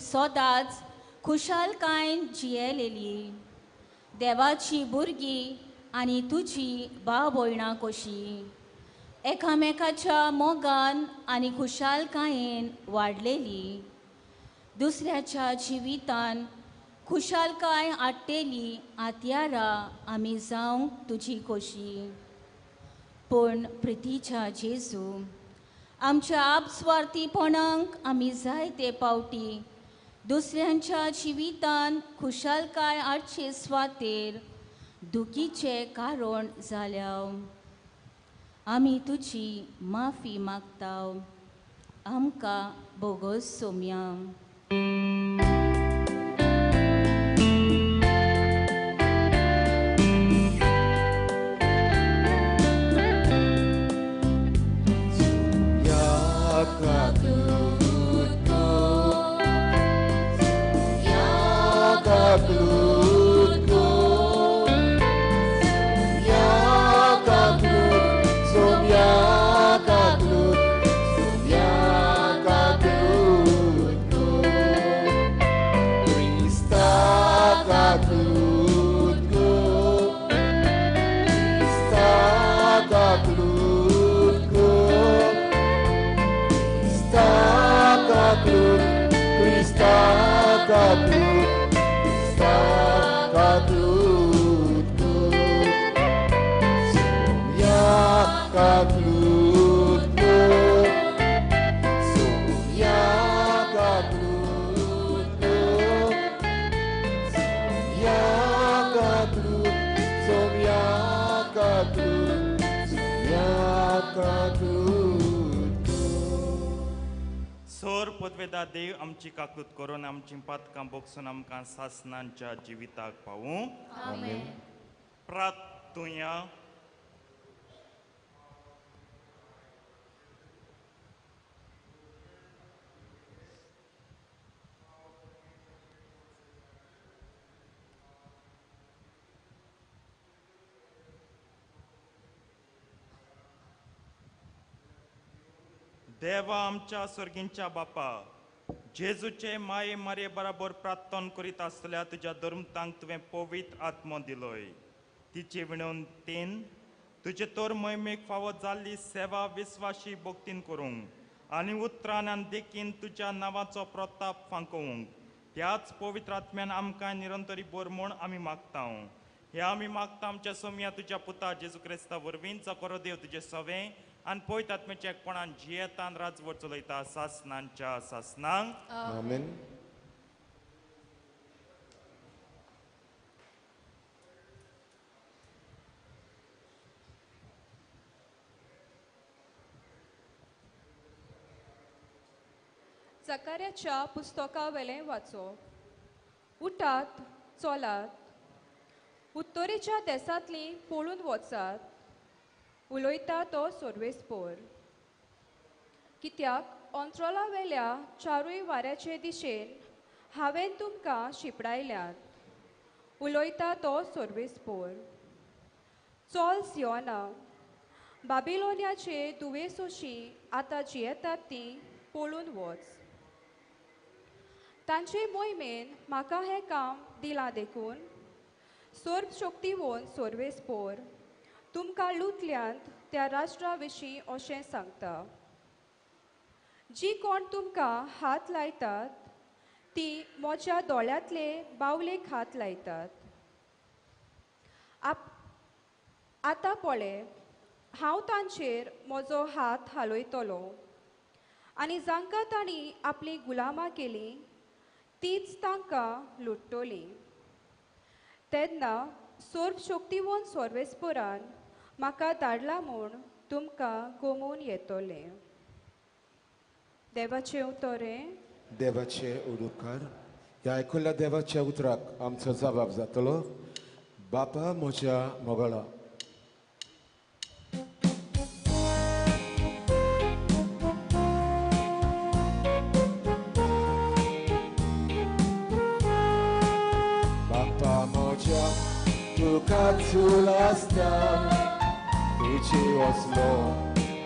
सदांच खुशालकायेन जियेलेली देवाची भुरगीं आनी तुजी भाव भयणां कशी एकामेकाच्या मोगान आनी खुशालकायेन वाडलेली दुसऱ्याच्या जिवितान खुशालकाय हाडटेली आत्यारां आमी जावंक तुजी खोशी. पूण प्रितीच्या जेजू आमच्या आपस्वार्थीपणाक आमी जायते पावटी दुसऱ्यांच्या जिवितान खुशालकाय हाडचे स्वातेर दुखीचें कारण जाल्या. आमी तुजी माफी मागता. आमकां बोगस सोम्या. पदवेदा देव आमची काकूत करून आमची पातकां बोगसून आमकां सासनांच्या जिविताक पावूं. प्रार्थुया. देवा आमच्या सर्गींच्या बापा जेजूचे माये मारये बराबर प्रार्थना करीत आसल्या तुज्या धर्मतांक तुवें पवित्र आत्मो दिलोय. तिचे विनवतेन तुजे तर मोहिमेक फावो जाल्ली सेवा विस्वाशी भक्तीन करूंक आनी उतरान आनी देखीन तुज्या नांवाचो प्रताप फांकोवंक त्याच पवित्र आत्म्यान आमकां निरंतरी बोर म्हूण आमी मागता. हे आमी मागता आमच्या सोमया तुज्या पुता जेजू क्रिस्ता वरवीं जो देव तुजे सवें आनी पवित्र आत्म्याच्या एकपणान जियेतान राजवट चलयता सासनांच्या सासनांक. आमेन. जकार्याच्या पुस्तका वेलें वाचो. उठात चलात उत्तरेच्या देसांतली पळून वचात उलयता तो सर्वेस्पोर. कित्याक अंत्रोला वेल्या चारूय वाऱ्याचे दिशेन हांवें तुमकां शिपडायल्यात उलयता तो सर्वेस्पोर. चोल सियोना बाबिलोनियाचे दुवेसोशी आतां जियेतात ती पळून वच. तांचे मोहिमेन म्हाका हें काम दिलां देखून सर्व शक्तीवंत सर्वेस्पोर तुमकां लुटल्यांत त्या राष्ट्रा विशीं अशें सांगता. जी कोण तुमकां हात लायतात ती म्हज्या दोळ्यांतले बावलेक हात लायतात. आतां पळय हांव तांचेर म्हजो हात हालयतलो आनी जांकां तांणी आपली गुलामां केली तीच तांकां लुट्टली. तेन्ना सर्व शक्तीवंत सर्वेस्पोरान म्हाका धाडला म्हूण तुमकां गोमोवन येतलें. देवाचें उतर. देवाचे उपकार. ह्या आयकुल्ल्या देवाच्या उतराक आमचो जबाब जातलो. बापा म्हज्या मोगाळा. बापा म्हज्या तुका चूल आसता तुजे वसलो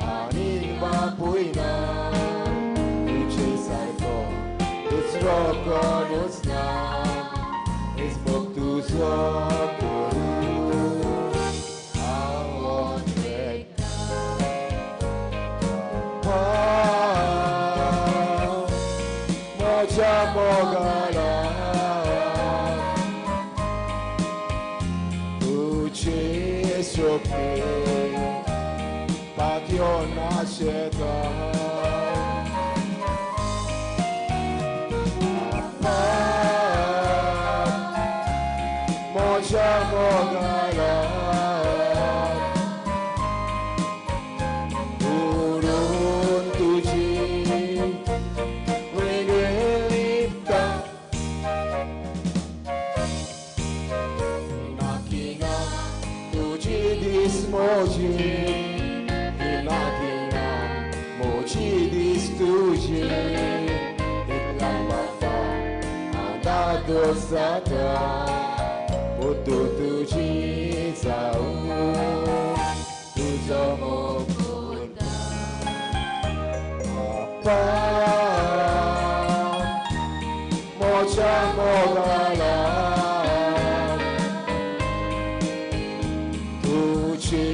आनी बापूय ना तुजे सारको दुसरो दुसरो कोणूच ना हेच मोग तुजो करूं हांव एकटा म्हज्या मोगाला तुजे शक्ती पातयो नाशेता म्हज्या मोगाला उरून तुजी वेगळी लिपता नाकिना तुजी दीस म्हजी नाकिना म्हजी दीस तुजी इतला बापा हांव दादोस जाता बुद्दू तुजी जावं तुजो मोग करता बापा म्हज्या मोगाला तुजी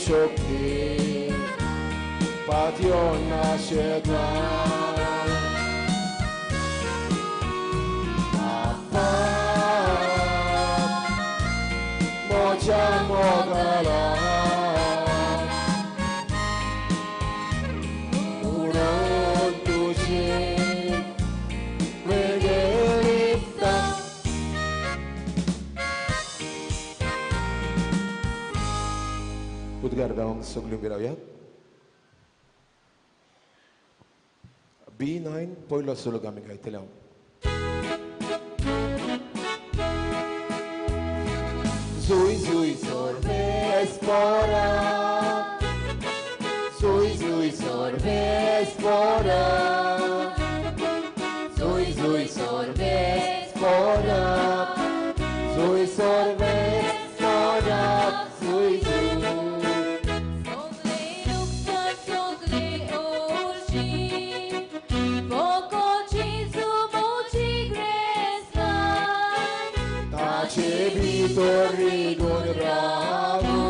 शक्ती पातयो नाशेता बापा म्हज्या मोगाला उडोवन तुजी वेगळी लिपता. उद्गार गावंक सगळ्यो उबी B9 पयलो सोलोक आमी गायतले. Zui zui sorves pora, zui zui sorves pora, zui zui sorves pora, zui sorves pora, zui zui. Sogle lupta, sogle orji, poco Gesù moci gresta. Tace vitor rigon bravo,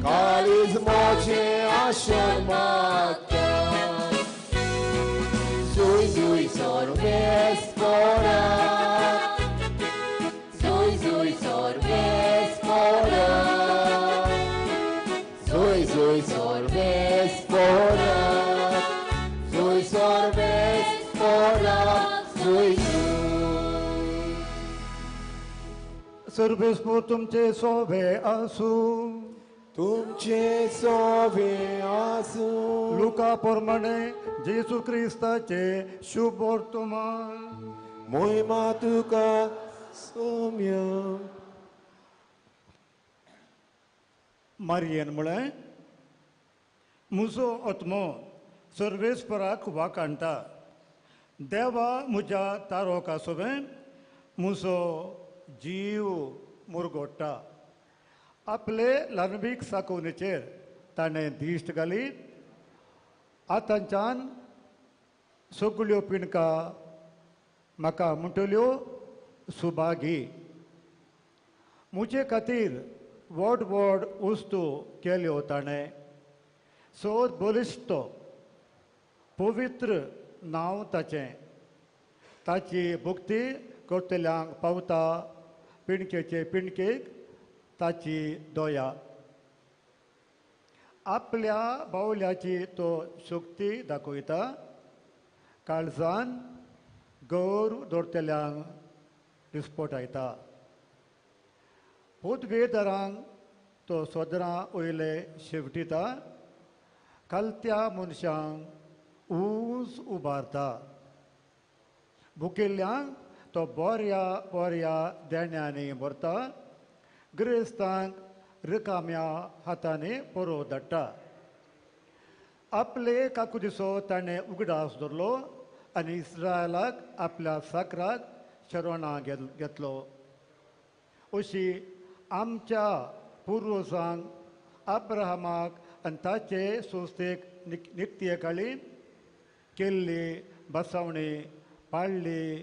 caliz moce asher mata. Zui zui sorves pora, zui zui sorves pora, zui zui sorves pora, zui sorves pora, zui zui. सर्वेस्पोर तुमचे सोवे आसूं, तुमचे सोवे आसूं. लुका प्रमाणे जेजू क्रिस्ताचे शुभ वर्तमान. मोहिमा तुका सोम्या. मारियेन म्हळें, म्हजो आत्मो सर्वेस्पराक वाखाणटा, देवा म्हज्या तारोका सोबें म्हजो जीव मुरगोडटा. आपले ल्हानवीक साकोवणेचेर ताणें दिश्ट घाली, आतांच्यान सगळ्यो पिणका म्हाका म्हणटल्यो सुभागी. म्हजे खातीर व्हड व्हड वस्तू केल्यो ताणें, सोद बलिश्ट तो, पवित्र नांव ताचें, ताची भक्ती करतल्यांक पावता, पिणकेचे पिणकेक ताची दया. आपल्या बावल्याची तो शक्ती दाखयता, काळजान गौरव दवरतल्यांक दिसपटायता. पदवेदारांक तो सदरां वयले शेवटिता, खालत्या मनशांक ऊंच उबारता. भुकेल्ल्यांक तो बऱ्या बऱ्या देण्यांनी भरता, गिरेस्तांक रिकाम्या हातांनी परोव धाडटा. आपले काकुदिसो ताणें उगडास दवरलो आनी इस्रायलाक आपल्या साकराक शरणां घेतलो. अशी आमच्या पुर्वजांक अब्राहमाक आनी ताचे संस्थेक नित्य काळी केल्ली बसावणी पाळ्ळी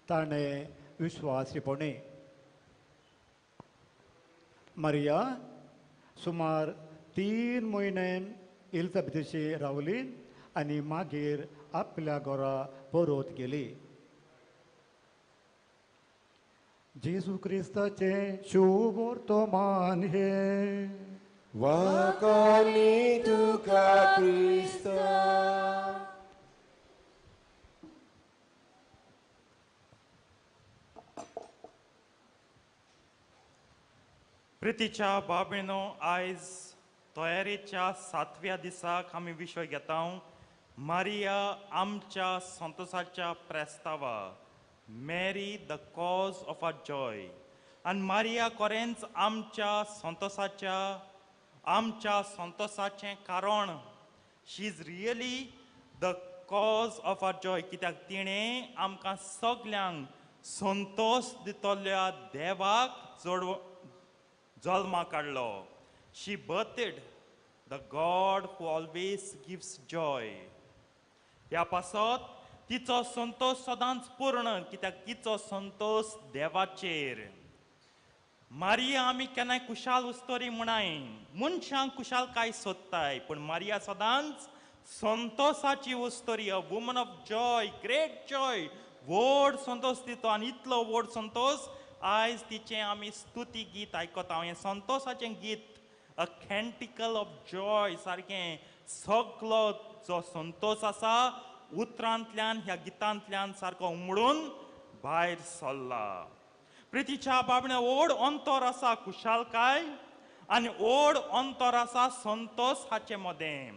ताणें विश्वासीपणी. मारिया सुमार 3 म्हयने एलिजाबेथीशी रावली आनी मागीर आपल्या घरा परत गेली. जेजू क्रिस्ताचें शुभ वर्तमान हें. वाकानी तुका क्रिस्ता. प्रितीच्या बाबेनो, आयज तयारेच्या 7व्या दिसाक आमी विशय घेता मारिया आमच्या संतोसाच्या प्रस्तावा, Mary the cause of our joy. आनी मारिया कोरेंच आमच्या संतोसाच्या, आमच्या संतोसाचें कारण. She is really the cause of our joy, कित्याक तिणें आमकां सगल्यांक संतोस दितल्या देवाक जोड जल्मा काडलो. She birthed the God who always gives joy. ह्या पासत तिचो संतोश सदांच पूर्ण, कित्याक तिचो संतोश देवाचेर. मारिया आमी केन्नाय कुशाल उस्तोरी म्हणाय, मनशांक कुशालकाय सोदताय, पूण मारिया सदांच संतोसाची उस्तोरी, a woman of joy, great joy, व्हड संतोश दितो. आनी इतलो व्हड संतोश आयज तिचें आमी स्तुती गीत आयकता. हें संतोसाचें गीत, अ कॅन्टिकल ऑफ जॉय, सारकें सगलो जो संतोश आसा उतरांतल्यान ह्या गितांतल्यान सारको उमळून भायर सरला. प्रितीच्या बाबणे व्हड अंतर आसा कुशालकाय आनी व्हड अंतर आसा संतोश हाचे मदें.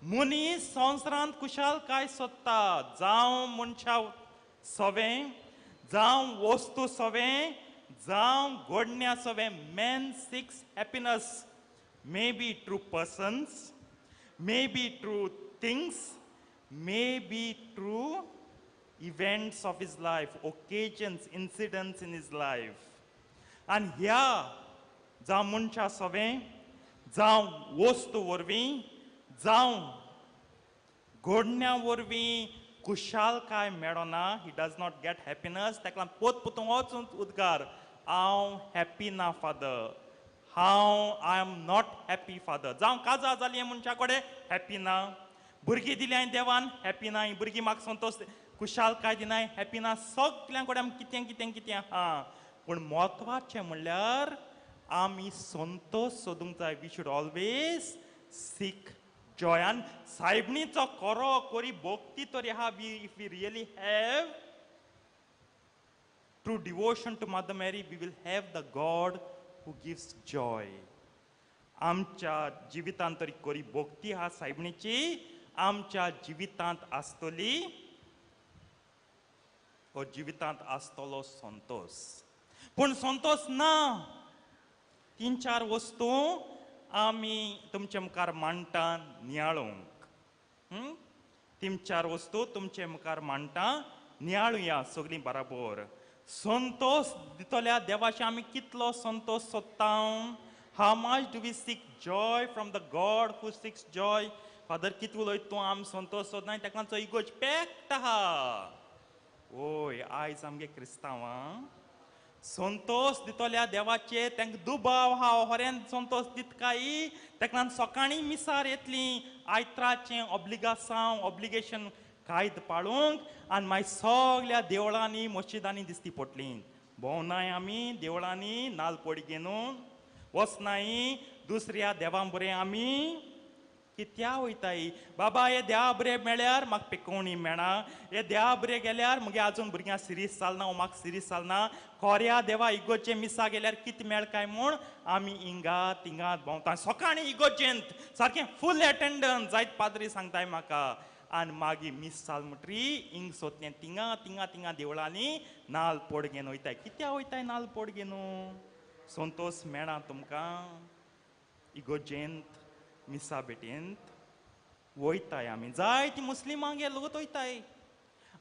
मनीस संवसारांत कुशालकाय सोदता, जावं मनशा सवें, जावं वस्तू सवें, जावं घडण्या सवें. Man seeks happiness, may be through persons, may be through things, may be through events of his life, occasions, incidents in his life. आनी ह्या जावं मनशा सवें, जावं वस्तू वरवीं, जावं घडण्या वरवीं कुशालकाय मेळना. He does not get happiness. ताका लागून पोत पोतून वचून उद्गार, हांव हॅप्पी ना फादर, हांव I am not happy father. जावं काजार जाली मनशा कडेन हॅप्पी ना, भुरगीं दिली हांवें देवान हॅप्पी ना, भुरगीं म्हाका संतोश कुशालकाय दिनाय हॅप्पी ना. सगल्यां कडेन आमी कितें कितें कितें आहा, पूण म्हत्वाचें म्हणल्यार आमी संतोश सोदूंक जाय. We should always seek joy. आनी सायबणीचो कोरो कोरी भक्ती तरी आहा. We if we really have true devotion to Mother Mary, we will have the God who gives joy. आमच्या जिवितांत तरी कोरी भक्ती आहा सायबणीची, आमच्या जिवितांत आसतली हो जिवितांत आसतलो संतोश. पूण संतोश ना. 3-4 वस्तू आमी तुमचे मुखार मांडटा नियाळूंक. 3-4 वस्तू तुमचे मुखार मांडटा नियाळुया सगळीं बराबर. संतोश दितल्या देवाचे आमी कितलो संतोश सोदता. How much do we seek joy from the God who seeks joy? Father कितें उलयता तूं, आमी संतोश सोदनाय, ताका लागून इगोर्ज पॅक्ट आहा. ओय आयज आमगे क्रिस्तांवां संतोश दितल्या देवाचे तांकां दुबाव आहा, होरेन संतोश दित काय, ताका लागून सकाळीं मिसार येतलीं आयत्राचें ऑब्लिगासांव ऑब्लिगेशन कायद पाळूंक, आनी मागीर सगल्या देवळांनी मस्जिदांनी दिसती पडलीं. भोंवनाय आमी देवळांनी नाल पडी घेवन वचनाय दुसऱ्या देवां बरें आमी कित्या वयताय. बाबा हे देवा बरें मेळ्यार म्हाका पिकोवणी मेळना, हे देवा बरें गेल्यार मुगे आजून भुरग्यां सिरीस चलना, म्हाका सिरीस चलना, कोऱ्या देवा इगोर्जे मिसा गेल्यार कितें मेळ काय म्हूण आमी हिंगा तिंगा भोंवता. सकाळीं इगोर्जेंत सारकें फूल एटेंडन्स जायत पाद्री सांगताय म्हाका, आनी मागीर मीस चाल म्हणटरी हिंग सोदलें तिंगा तिंगा तिंगा देवळांनी नाल पोड घेवन वयताय. कित्या वयताय नाल पोड घेवन? संतोश मेळना तुमकां इगोर्जेंत मिसा भेटेंत वयताय आमी. जायतीं मुस्लिमांगेर लोक वयताय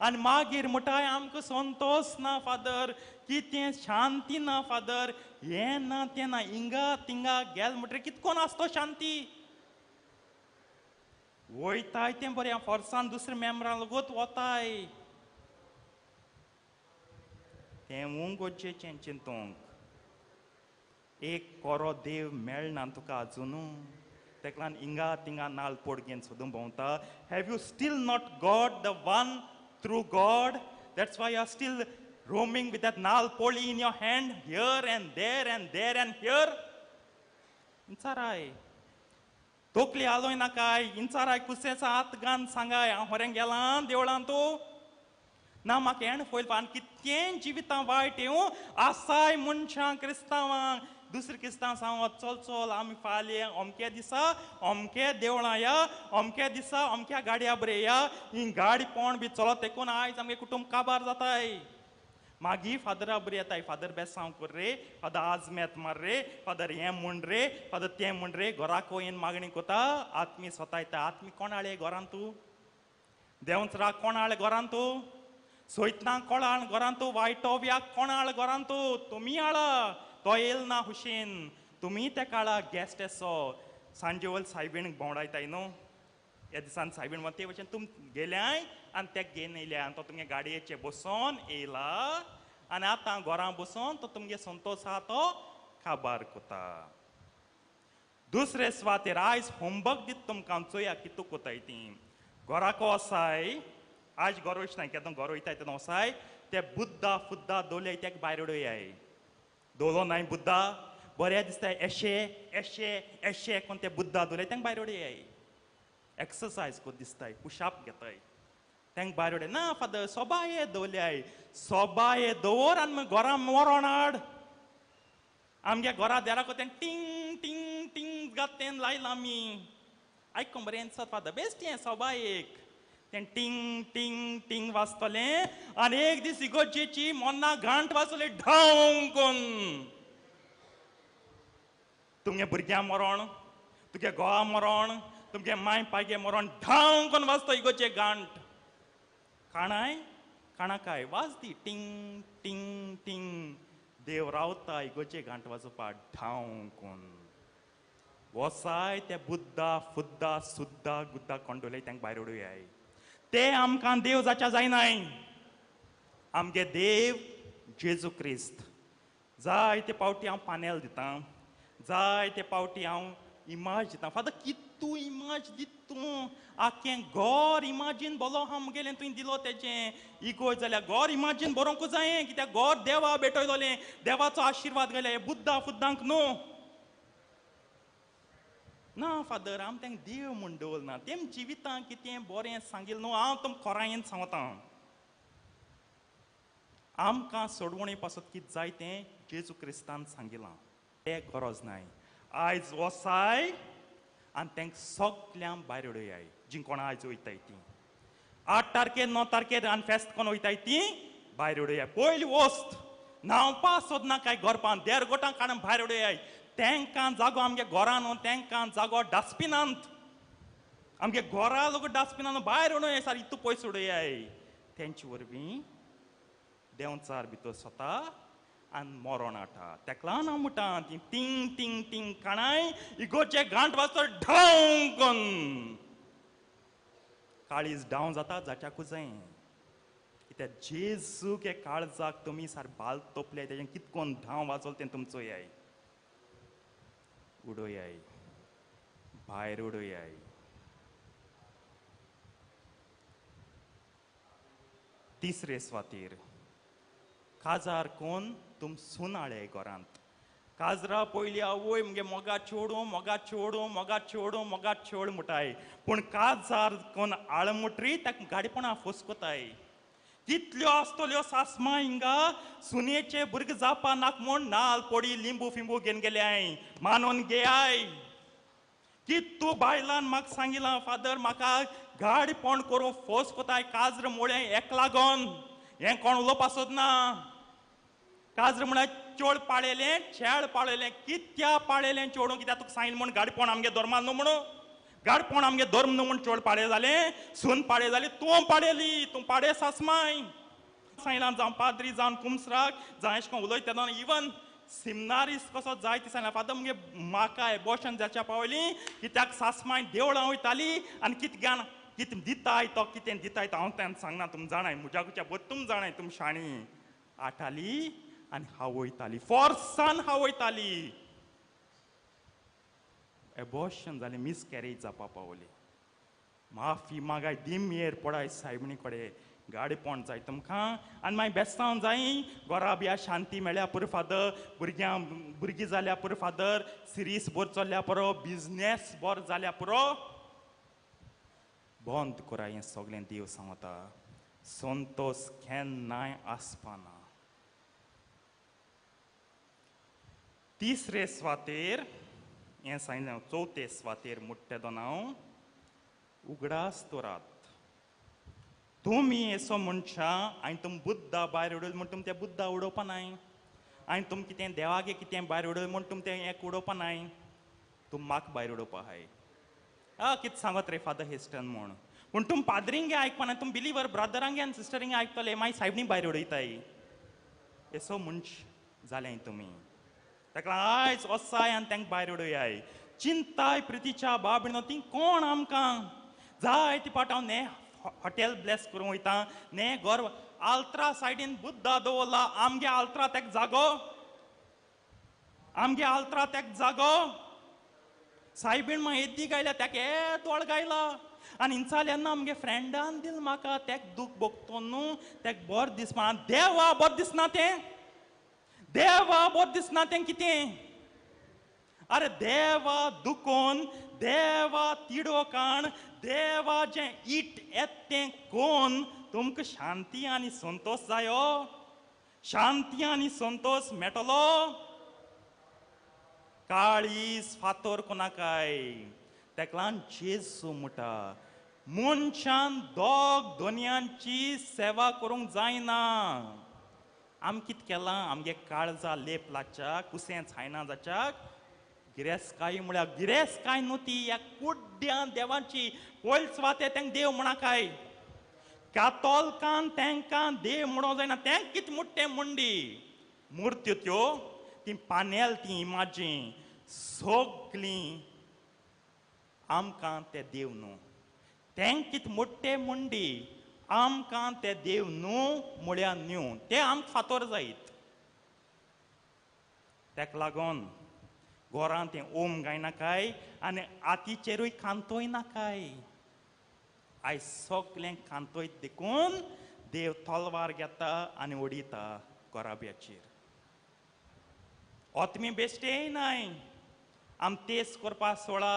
आनी मागीर म्हणटाय आमकां संतोश ना फादर, कितें शांती ना फादर, हें ना तें ना, हिंगा तिंगा गेल म्हणटरी कितकोन आसतो शांती. वयताय तें बरें फोर्सान दुसऱ्या मेम्बरां लोगूत वताय. तें गरजेचें चिंतूंक. एक कोरो देव मेळना तुका आजून, तेका लागून हिंगा तिंगा नाल पोड घेवन सोदून भोंवता. Have you still not got the one true God? That's why you are still roaming with that नाल पोळी in your hand, here and there and there and here. इंचाराय तोकली आलोय नाकाय, इंचाराय कुसेचा आत गान सांगाय हांव होरें गेलां देवळान तूं ना म्हाका हेण फयल आनी कितकें जिवितां वायट येवं आसाय मनशां क्रिस्तांवांक. दुसरे क्रिस्तांव सांग चल चल आमी फाल्यां अमके दिसा अमके देवळां या, अमके दिसा अमक्या गाडया बरे या, ही गाडी पोण बी चलत तेकून आयज आमगे कुटुंब काबार जाताय. मागीर फादरा बरी येताय, फादर बेसांव कर रे, फादर आजमेत मार रे, फादर हें म्हण रे, फादर तें म्हण रे, घराक वयन मागणी कोता. आत्मी स्वता येता. आत्मी कोणाळे घरान तूं? देंवचरा कोणाळे घरान तूं? सोयतना कोणाळ घरान तूं? वायटोव्याक कोणाळ घरान तूं? तुमी आळा तो येयल ना हुशेन, तुमी त्या काळा गॅस्ट एसो सांजे वयल सायबीण भोंवडायताय न्हू. ह्या दिसान सायबीण वता ते भशेन तुम गेल्याय आनी तेका घेवन येयल्या आनी तो तुमगे गाडयेचे बसोन येयला आनी आतां घरां बसोन तो तुमगे संतोश आहा तो काबार कोता. दुसरे सुवातेर आयज होमवर्क दिता तुमकां, चोया कितू कोताय ती. घराको वसाय आयज घर वयच ना, केन्ना घर वयताय तेन्ना वसाय ते बुद्दा फुद्दा दोले तेका भायर उडयाय. दोलो नाय बुद्दा बरें दिसता एशे एशे एशे कोण ते बुद्दा दोले तेंका भायर उडयाय. एक्सरसायज कोत दिसताय, पुशाप घेताय, तेंका भायर उडय ना फादर सोबाये दवरल्याय, सोबाये दवर आनी मागीर घरा मरोण हाड. आमगे घरा देराको तें टिंग टिंग टिंग गात तें लायलां आमी. आयकों बरें दिसत फादर बेश्टें हें सोबायेक तें टिंग टिंग टिंग वाजतलें आनी एक दीस इगोर्जेची मोन्ना घांट वाजतली ढांव कोन. तुमगे भुरग्यां मरोण, तुगे घोवा मरोण, तुमगे माय पायगे मरोण, ढांव कोन वाजतो इगोर्जे घांट. काणाय काणाकाय वाजती टिंग टिंग टिंग. देव रावता इगोर्जे घांट वाजोवपा ढांव कोन. वसाय ते बुद्दा फुद्दा सुद्दा गुद्दा कोंडोले तेंका भायर उडयाय. ते आमकां देव जाच्या जायनाय. आमगे देव जेजू क्रिस्त. जायते पावटी हांव पानेल दितां, जायते पावटी हांव इमाज दितां. फादर कितू इमाज दित तूं, आख्खें घोर इमाजीन बोलो आहा मुगेलें तुवें दिलो तेजें. इगोर्ज जाल्यार घोर इमाजीन बरोवंकूच जायें, कित्याक घोर देवा भेटयलोलें, देवाचो आशिर्वाद घाले हे बुद्दा फुद्दांक न्हू. ना फादर आम तेंका देव म्हूण दवरना, तेम जिवितां कितें बरें सांगिल्लें न्हू. हांव तुमकां खोरायेन सांगता, आमकां सोडवणे पासत कितें जाय तें जेजू क्रिस्तान सांगिलां, तें गरज नाय. आयज वसाय आनी तेंका सगल्यांक भायर उडयाय जीं कोणा आयज वयताय तीं. 8 तारखेर 9 तारखेर आनी फेस्त कोण वयताय तीं भायर उडयाय. पयली वस्त न्हांवपा सोदना काय गोरपान देर गोटां काडून भायर उडयाय. तेंकां जागो आमगे घरान न्हू, तेंकां जागो डस्टबिनांत. आमगे घरा लोक डस्टबिनान भायर उडोवया सार इतू पयस उडयाय. तेंचे वरवीं देंवचार भितर स्वता आनी मरोण हाडटा. तेका लागून हांव म्हणटा ती टिंग टिंग टिंग काणाय इगोर्जे घांट वाजतो ढांव कोन. काळीज डावन जाता जाच्याकूच जाय. कित्याक जेजूक काळजाक तुमी सार बाल तोपले तेजें कितकोन धांव वाजोल तें तुमचो याय. उडोयाय भायर उडोयाय. तिसरे स्वातीर काजार कोन तुम सुनाळे घरांत. काजरा पयली आवय मुगे मोगा चेडूं मोगा चेडूं मोगा चेडूं मोगा चेड म्हणटाय, पूण काजार कोन आळमुटरी ताका गाडीपणां फोसकोताय. कितल्यो आसतल्यो सासमां हिंगा सुनेचे भुरगे जावपा नाक म्हूण नाल पोडी लिंबू फिंबू घेवन गेल्याय मानून घेयाय. कितू बायलान म्हाका सांगिलां फादर म्हाका गाडीपण करूं फोस कोताय काजर मोळें एक लागोन. हें कोण उलोवपा सोदना. काजर म्हळ्यार चोड पाळयलें छेळ पाळयलें कित्या पाळयलें चेडूं, कित्याक तुका सांगिल्लें म्हूण गाडीपण आमगे धर्मान न्हू म्हणून, गाडपण आमगे धर्म न्हू म्हूण चोड पाळे जालें, सून पाळे जाली, तूं पाळयली, तूं पाळे सासमाय. सांगिलां जावं पाद्री जावन कुमसराक जावं एशें कोन्न उलयता तेन्ना इवन सिमनारीस कसो जाय ती सांगला फादर मुगे म्हाका एबॉर्शन जाच्या पावली कित्याक सासमाय देवळां वयताली आनी कितें ज्ञान कितें दिताय तो कितें दिताय तो हांव तेन्ना सांगना. तुम जाणाय म्हज्याकुच्या बोत तुम जाणाय तुम शाणी. आटाली आनी हावयताली, फोर्सान हावयताली. एबॉर्शन जालें, मिसकॅरेज जावपा पावली. माफी मागाय, दिमयेर पडाय सायबणी कडेन, गाडीपण जाय तुमकां आनी मागीर बेस्तांव जाय, घरा बिया शांती मेळ्ळ्या पुरो फादर, भुरग्यां भुरगीं जाल्या पुरो फादर, सिरीस बरो चल्ल्या पुरो, बिजनेस बरो जाल्या पुरो. बंद करा हें सगळें. देव सांगता संतोष केन्नाय आसपाना. तिसरे स्वातेर हें सांगलें, चवथे स्वातेर मुट्टे दोन हांव उगडास दवरात. तुमी असो मनशां आनी तुम बुद्दा भायर उडयले म्हूण तुम त्या बुद्दा उडोवपा नाय, आनी तुम कितें देवागे कितें भायर उडयलें म्हूण तुम तें एक उडोवपा नाय, तुम म्हाका भायर उडोवपा आहाय. कितें सांगत रे फादर हेस्टन म्हूण, पूण तुम पाद्रिंगे आयकपा नाय, तुम बिलीवर ब्रदरांगे आनी सिस्टरिंगे आयकतले, मागीर सायबणी भायर उडयताय. येसो मनश जालें तुमी. ताका आयज वसाय आनी तांकां भायर उडयाय. चिंताय प्रितीच्या बाबीनो ती कोण आमकां जाय ती पाट हांव ने हॉटेल ब्लेस करूंक वयता, ने घर आल्त्रा सायडीन बुद्दा दवरला, आमगे आल्त्रा तेक जागो, आमगे आल्त्रा तेक जागो. सायबीण मागीर येद्दी गायल्या तेका येदोळ गायला आनी इंचाल्यान ना आमगे फ्रेंडान दिल म्हाका, तेक दूख भोगतो न्हू, तेक बरें दिसपा. देवा बरें दिसना तें, देवा बरें दिसना तें कितें? अरे देवा दुकोन, देवा तिडो काण, देवा जें it येत तें कोन तुमकां शांती आनी संतोश जायो, शांती आनी संतोश मेळटलो. काळीज फातोर कोणाकाय. तेका लागून जेजू म्हणटा मनशान दोग दोनयांची सेवा करूंक जायना. आमी कितें केलां, आमगे काळजा लेप लागच्याक, कुसें छायना जाच्याक, गिरेस्तकाय म्हळ्यार गिरेस्तकाय न्हू ती, ह्या कुड्ड्या देवाची पयले सुवाते तांकां देव म्हणाकाय. कातोलकान तांकां देव म्हणूंक जायना. तें कितें मोट्टे मुंडी मुर्त्यो त्यो, ती पानेल, ती इमाजी सगळीं आमकां ते देव न्हू. तें कितें मोट्टे मुंडी आमकां ते देव न्हू म्हळ्यार न्हू, ते आमकां फातोर जायत. तेका लागून घरांत तें ओम गायनाकाय आनी आतीचेरूय कांतोय नाकाय. आयज सगळें कांतोयत देखून देव तलवार घेता आनी उडयता गोराब्याचेर. ओतमी बेश्टेय नाय, आम तेस करपा सोळा,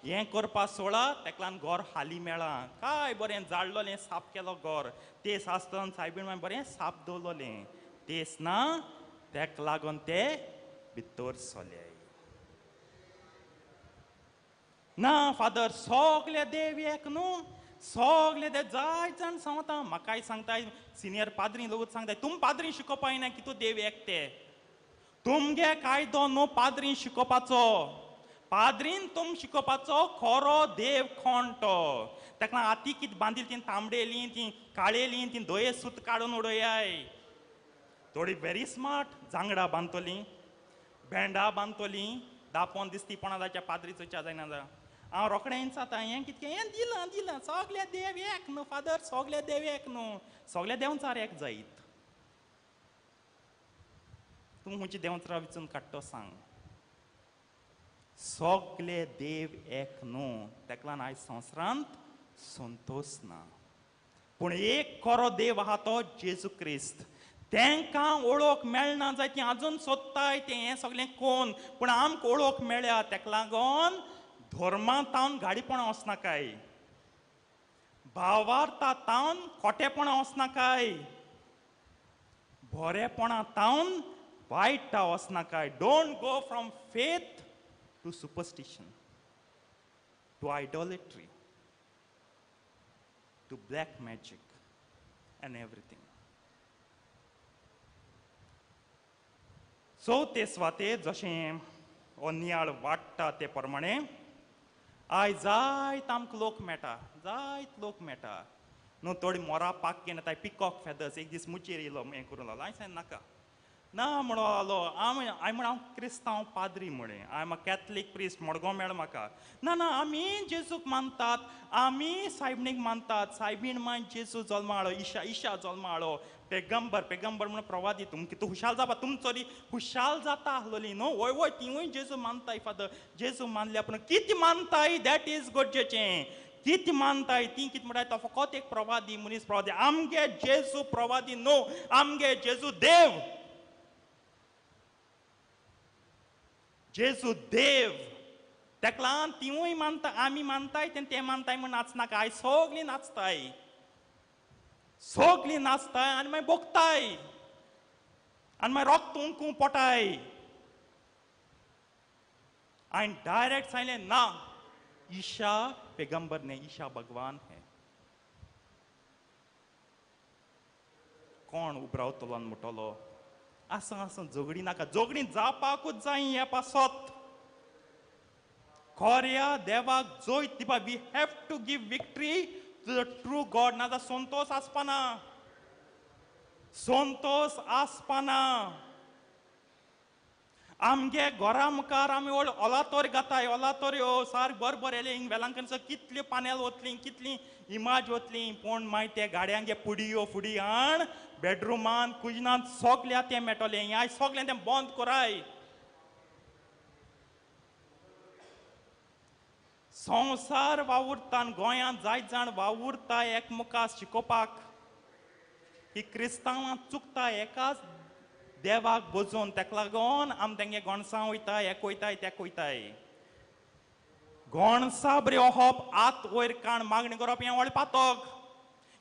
हें करपा सोळा, तेका लागून घर हाली मेळ्ळां. काय बरें जाळलोलें, साफ केलो घर, तेस आसतना सायबीण मागीर बरें साफ दवरलोलें, तेस ना तेका लागून ते भितर सोले. ना फादर सगळे देव एक न्हू, सगळे देव जाय जाण सांगता. म्हाकाय सांगताय सिनियर पाद्री लोक सांगताय, तुम पाद्री शिकोवपा येना की तूं देव एक ते. तुमगे कायदो न्हू पाद्री शिकोवपाचो, पाद्रीन तुम शिकोवपाचो खरो देव कोण तो. ताका आती कितें बांदिल ती तांबडेली, ती काळेली, ती दोये सूत काडून उडयाय. थोडी व्हेरी स्मार्ट जांगडां बांदतली, भेंडां बांदतली, दापोन दिसती पणा पाद्री चोयच्या जायना जा. हांव रोखडें जाता हें कितकें हें दिलां दिलां, सगळे देव एक न्हू फादर, सगळे देव एक न्हू, सगळे देंवचार एक जायत. तूं खंयची देंवचारा विचून काडटो सांग. सगळे देव एक न्हू, तेका लागून आयज संवसारांत संतोश ना. पूण एक खरो देव आहा तो जेजू क्रिस्त. तांकां ओळख मेळना जाय, ती आजून सोदताय तें हें सगळें कोण, पूण आमकां ओळख मेळ्ळ्या. तेका लागून धर्मांत गाडीपणां वचनाकाय, भावार्था तावन खोटेपणां वचनाकाय, बरेपणां तावन वायटा वचनाकाय. Don't go from faith to superstition, to idolatry, to black magic and everything. चवथे सुवातेर जशें हो नियाळ वाडटा ते प्रमाणे आयज जायत आमकां लोक मेळटा, जायत लोक मेळटा न्हू. थोडी मोरा पाक घेवन येताय, पिकॉक फेदर्स. एक दीस मुचेर येयलो हें करूं लागलो. हांवें सांगलें नाका ना म्हणून लागलो. हांवें म्हण हांव क्रिस्तांव पाद्री म्हळें, I am a Catholic priest. Madgaon मेळ म्हाका. ना ना आमी जेजूक मानतात, आमी सायबणीक मानतात, सायबीण माय जेजू जल्मा हाडलो, इशा इशा जल्मा हाडलो, पेगंबर, पेगंबर म्हणून प्रवादी. तुमकां तूं हुशाल जावपा, तुम चोरी हुशाल जाता आसलोली न्हू. वय वय तिवूय जेजू मानताय फादर, जेजू मानल्या पूण कितें मानताय that is गरजेचें. कितें मानताय ती कितें म्हणटाय, तो फकत एक प्रवादी मनीस प्रवादी. आमगे जेजू प्रवादी न्हू, आमगे जेजू देव, जेजू देव. तेका लागून तिवूय मानता, आमी मानताय ते मानताय म्हूण नाचनाका. आयज सगळीं नाचताय, सगळीं नाचताय आनी मागीर भोगताय आनी मागीर रोक्त उंकूं पोटाय. आनी डायरेक्ट सांगलें ना, ईशा पैगंबर न्ही, ईशा भगवान है. कोण उबरावतलो आनी म्हणटलो आसा आसा झगडी नाका, झगडी जावपाकूच जाय हे पासत. खऱ्या देवाक जैत दिवपा, we have to give victory to the true God. ना जाल्यार संतोश आसपाना, संतोश आसपाना. आमगे घरा मुखार आमी व्हड ओलातोर घाताय, ओलातोर सारक बरें बरें येयलें हिंग वेलांकन कितल्यो पानेल वतली, कितली इमाज वतली, पूण मागीर ते गाडयांगे पुडयो फुडी हाण बेडरुमान कुजनान सगल्या तें मेळटलें. हें आयज सगळें तें बंद कराय. संवसार वावुरता, गोंयांत जायत जाण वावुरता एकमुखार शिकोवपाक. ही क्रिस्तांवां चुकता एकाच देवाक बोजोवन, तेका लागून आमी तेंगे गोणसां वयताय, एक वयताय तेक वयताय. गोणसा बरी ओहप आत वयर काण मागणी करप हें व्हडलें पातक,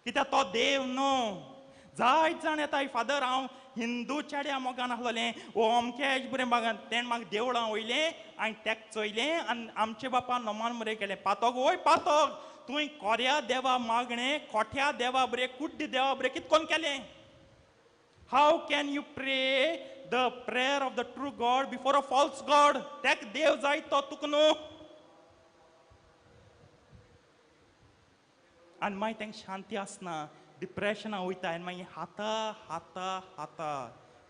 कित्याक तो देव न्हू. जायत जाण येताय, फादर हांव हिंदू चेड्या मोगान आसलोलें, वो अमकेच बरें मागान तेणें म्हाका देवळां वयलें आनी तेक चोयलें आनी आमचे बापान नमान बरें केलें. पातक वय पातक, तुवें कोऱ्या देवा मागणें, खोट्या देवा बरें, कुड्डी देवा बरें कितें कोन्न केलें? How can you pray the prayer of the true God before a false God? तेक देव जाय तो तुका न्हू. आनी मागीर तेंका शांती आसना, डिप्रेशना वयता आनी मागीर हाता हाता हाता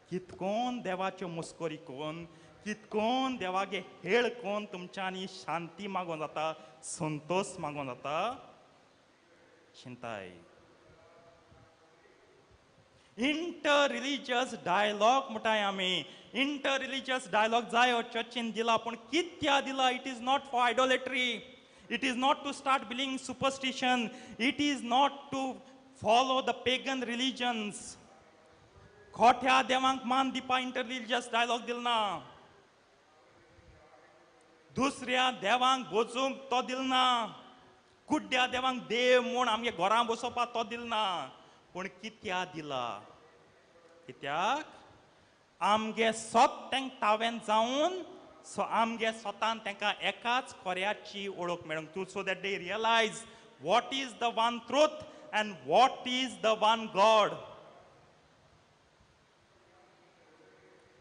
कितकोन देवाच्यो मस्करी कोन, कितकोन देवागे हेळ कोन तुमच्यांनी शांती मागोन जाता, संतोश मागोन जाता. चिंताय इंटर रिलीजियस डायलॉग म्हणटाय आमी. इंटर रिलीजियस डायलॉग जायो चर्चीन दिला, पूण कित्या दिला? It is not for idolatry, it is not to start believing superstition, it is not to follow the pagan religions. खोट्या देवांक मान दिवपा इंटर रिलीजियस डायलॉग दिलना, दुसऱ्या देवांक बोजूंक तो दिलना, कुड्ड्या देवांक देव म्हूण आमगे घरां बसोवपाक तो दिलना. पूण कित्या दिला? कित्याक आमगे सोत तेंक तावेन जावन सो आमगे स्वतान तांकां एकाच खोऱ्याची ओळख मेळूंक तूं, so that they realise what is the one truth and what is the one God.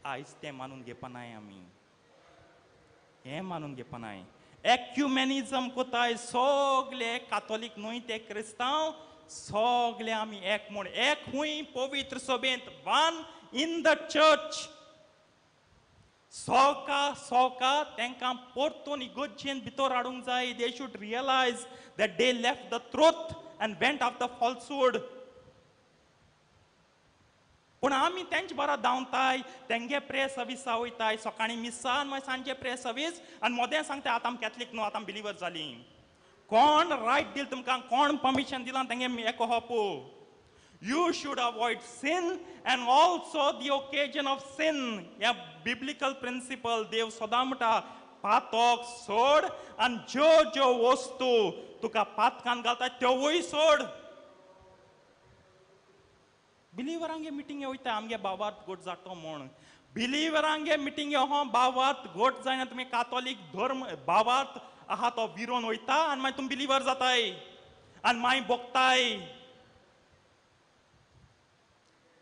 आयज तें मानून घेवपा आमी, हें मानून घेवपा नाय. एक्युमेनिजम कोताय सगले कातोलीक न्हय ते क्रिस्तांव सगले आमी एक म्हूण, एक हुंय पवित्र सभेंत, वन इन the church. सोका सोका तांकां परतून इगर्जेन भितर हाडूंक जाय. They should realise that they left the truth and went of the falsehood. पूण आमी तेंचे बरो धांवताय, तेंगे प्रे सर्विसा वयताय, सकाळीं मिसा आनी मागीर सांजे प्रे सर्वीस, आनी मोदें सांगताय आतां आमी कॅथलीक न्हू, आतां आमी बिलिवर जालीं. कोण रायट दिल तुमकां, कोण परमिशन दिलां तेंगे एक hope? You should avoid sin and also the occasion of sin. ह्या बिब्लिकल प्रिंसिपल देव सदां म्हणटा, पातक सोड आनी ज्यो ज्यो वस्तू तुका पातकान घालता त्योवूय सोड. बिलिवरांगे मिटींगे वयता आमगे बाबार्थ गोट जातो म्हूण, बिलिवरांगे मिटींगे हो बाबार्थ गोट जायना. तुमी कातोलीक धर्म बाबार्थ आहा तो विरोन वयता आनी मागीर तुमी बिलिवर जाताय आनी मागीर भोगताय.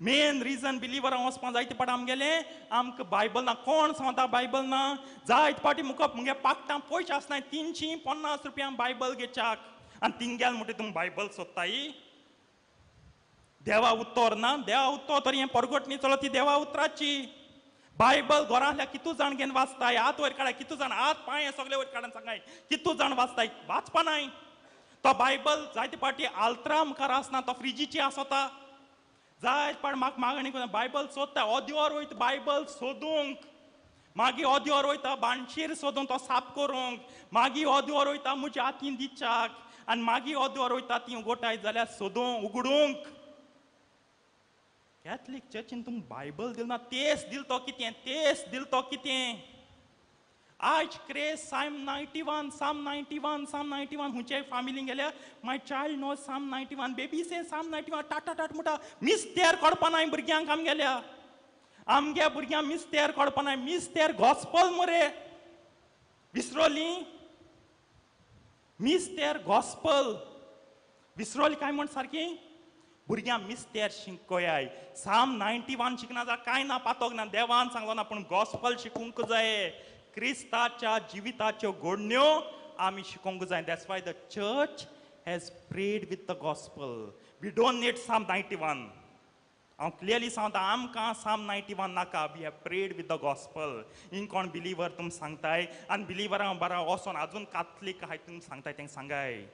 मेन रिजन बिलिवरां वचपाक जायते पाट आमगेलें आमकां बायबल ना. कोण सांगता बायबल ना? जायते पाटी मुका मुगे पाकटां पयशे आसनाय, 350 रुपया बायबल घेवच्याक, आनी तिंगेल म्हणटा तुमी बायबल सोदताय. देवा उत्तर ना, देवा उत्तर तर हें परगट न्ही चलो ती देवा उतराची. बायबल घरांतल्या कितू जाण घेवन वाचताय, हात वयर काडाय कितू जाण, हात पांय सगळे वयर काडून सांगाय कितू जाण वाचताय, वाचपा नाय. तो बायबल जायते पाटी आल्त्रा मुखार आसना, तो फ्रिजीची आसता. जायत पण म्हाका मागणी करून बायबल सोदता, ओद्योर वयता बायबल सोदूंक, मागीर ओद्योर वयता बाणशीर सोदूंक तो साफ करूंक, मागीर ओद्योर वयता म्हज्या हातीन दिच्याक, आनी मागीर ओद्योर वयता ती गोठाय जाल्यार सोदूंक उगडूंक. कॅथलीक चर्चीन तुमकां बायबल दिल ना, तेस दिल तो कितें, तेस दिल तो कितें. आज क्रेज Psalm 91, Psalm 91, Psalm 91 खंयच्याय फामिलीन गेल्यार my child know Psalm 91, baby say Psalm 91 Tata टाट म्हणटा. मिस्तेर कोडपा नाय भुरग्यांक आमगेल्या, आमगे भुरग्यांक मिस्तेर कोडपा नाय. मिस्तेर गॉस्पल मरे, विसरोली मिस्तेर गॉस्पल विसरोली काय म्हण सारकी. भुरग्यांक मिस्तेर शिकयाय. साम 91 शिकना जाल्यार कांय ना, पातोक ना, देवान सांगलो ना, पूण गॉस्पल शिकूंक जाय. क्रिस्ताच्या जिविताच्यो घडण्यो आमी शिकोवंक जाय. That's why the church has prayed with the gospel. We don't need Psalm 91. हांव क्लियरली सांगता, आमकां साम 91 नाका. We have prayed with the gospel. हिंग कोण बिलीवर तुमी सांगताय, आनी बिलीवरां बरा वचोन आजून काथलीक आहाय तुमी सांगताय, तेंका सांगाय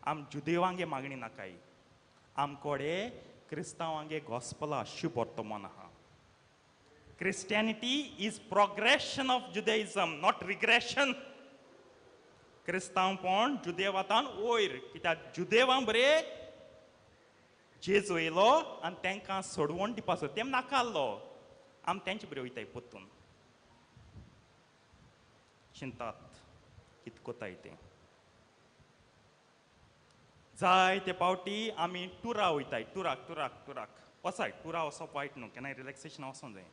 आम जुदेवांगे मागणी नाकाय, आमकोडे क्रिस्तांवांगे गॉस्पला शुभ वर्तमान आहा. Christianity is progression of Judaism, not regression. क्रिस्तांवपण जुदेवातान वयर, कित्याक जुदेवां बरे जेजू येयलो आनी तांकां सोडवण दिवपाचो तेम नाकाल्लो, आमी तेंचे बरे वयताय परतून. चिंतात कित कोताय तें. जायते पावटी आमी टुरा वयताय, टुराक टुराक टुराक वचाय. टुरा वचप वायट न्हू, केन्नाय रिलॅक्सेशन वचोंक जाय.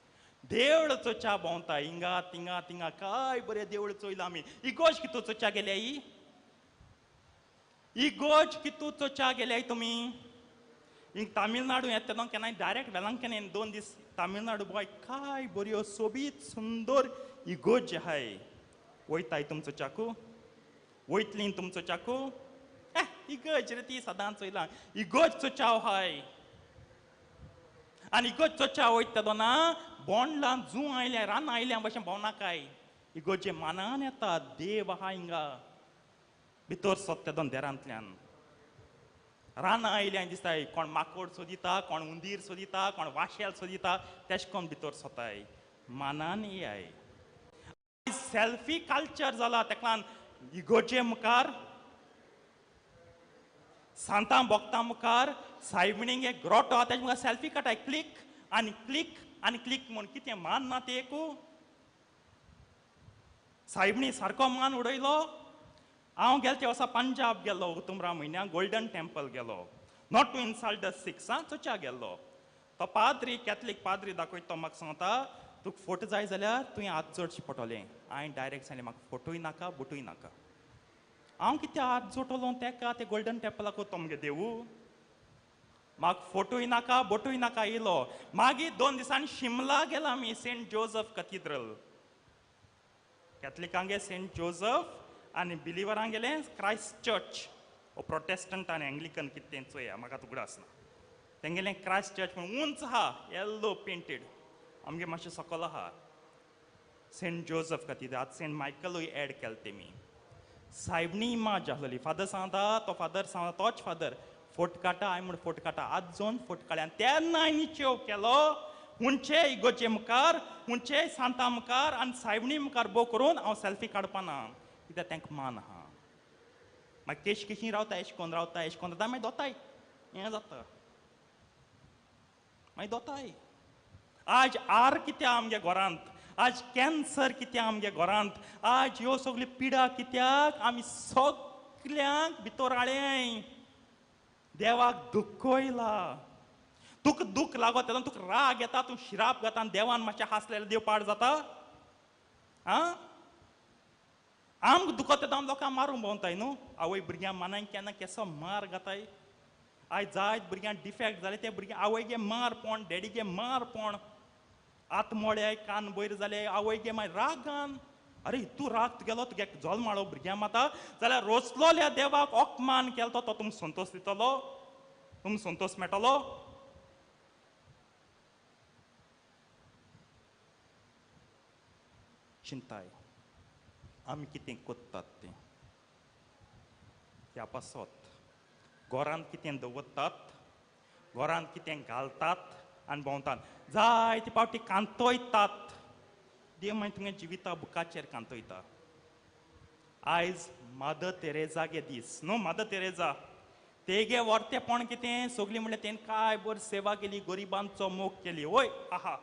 देवळ चोच्या भोंवता हिंगा थिंगा थिंगा, काय बरें देवळ चोयलां आमी. इगोज कितू चोच्या गेल्याय, इगोज कितू चोच्या गेल्याय तुमी. हिंग तामिळनाडू येता तेन्ना केन्नाय डायरेक्ट वेलांकनी 2 दीस तामिळनाडू बॉय, काय बऱ्यो सोबीत सुंदर इगोज आहाय. वयताय तुमचो चाकू, वयतली तुमचो चाकू, इगोज रे ती सदांच चोयलां. इगोज चोच्या आहाय आनी इगोज चोच्या वयता तेन्ना बोंडलां जूं आयल्या, रानां आयल्या भशेन भोंवनाकाय. इगोजे मानान येता देव आहा हिंगा भितर सोदता दोन देरांतल्यान. रानां आयल्या दिसताय, कोण माकोड सोदिता, कोण उंदीर सोदिता, कोण वाशेल सोदिता, तेश कोण भितर सोताय. मानान येयाय. सेल्फी कल्चर जाला तेका इगोजे मुखार, सांतां भोगतां मुखार, सायबिणींक एक ग्रोटो आहा तेजे मुखार सेल्फी काडटाय, क्लिक आनी क्लिक आनी क्लिक म्हूण. कितें मान ना ते एकू. सायबिणी सारको मान उडयलो. हांव गेलो ते वर्सा पंजाब गेल्लो, उतुमरा म्हयन्याक गोल्डन टेम्पल गेलो. Not to insult the Sikhs, आं, चोच्या गेल्लो. तो पाद्री, कॅथलीक पाद्री दाखयता, तो म्हाका सांगता तुका फोटो जाय जाल्यार तुवें हात जोडचे पडटले. हांवें डायरेक्ट सांगलें म्हाका फोटोय नाका, बोटूय नाका. हांव कितें हात जोडटलो तेका ते गोल्डन टेम्पलाक, तो मगे देवू. म्हाका फोटोय नाका, बोटूय नाका. येयलो. मागीर 2 दिसांनी शिमला गेला आमी, सेंट जोजफ कथिद्रल. कॅथलिकांगे सेंट जोजफ आनी बिलिवरांक गेले क्रायस्ट चर्च. ओ प्रोटेस्टंट आनी एंग्लिकन कितें तें चोया, म्हाका तुगडो आसना. तेंगेलें क्रायस्ट चर्च म्हूण उंच आहा, येल्लो पेंटेड, आमगे मातशें सकल आहा. सेंट जोजफ कथिद्रल, आतां सेंट मायकलूय एड केलें तेमी. सायबणी इमाज आहली. फादर सांगता, तो फादर सांगता, तोच फादर फोट काडटा. हांवें म्हण फोट काडटा, आज जोन फोट काडल्या. आनी तेन्ना हांवें निचेव केलो हुंचे इगोजे मुखार, हुंचे सांता मुखार आनी सायबणी मुखार बो करून हांव सेल्फी काडपा ना, कित्याक तांकां मान आहा. मागीर केश केशी रावता, एश कोन रावता, एश कोन जाता, मागीर दोताय हें जाता, मागीर दोताय. आज आर कित्याक आमगे घरांत, आज कॅन्सर कित्याक आमगे घरांत, आज ह्यो सगल्यो पिडा कित्याक आमी सगल्यांक भितर हाडलें. देवाक दुखयला. तुका दुख लागत तेन्ना तुका राग येता, तूं शिराप घाता आनी देवान मातशें हांसलें देव पाड जाता. आं, आमकां दुखत तेन्ना आमी लोकांक मारूंक भोंवताय न्हू. आवय भुरग्यांक मानाय केन्ना केसो मार घाताय. आयज जायत भुरग्यांक डिफेक्ट जाले, ते भुरग्यां आवयगे मार पोण, डॅडीगे मार पोण, आत्मोळे कान वयर जाले, आवयगे मागीर रागान. अरे तूं राग तुगेलो, तुगे जल्माळो भुरग्यां माता जाल्यार रोसलोल्या देवाक अपमान केलो तो तुमकां संतोश दितलो, तुमकां संतोश मेळटलो. चिंताय आमी कितें कोत्तात तें ह्या पासत. घरांत कितें दवरतात, घरांत कितें घालतात, आनी भोंवतात. जायते फावटी कांतोयतात. देव मागीर तुमगे जिविता बुकाचेर कांतोयता. आयज मदर तेरेजा गे दीस न्हू. मदर तेरेजा तेगे वर्तेपण कितें सगळीं म्हणल्यार तेणें काय बरी सेवा केली, गरिबांचो मोग केली. वय आहा.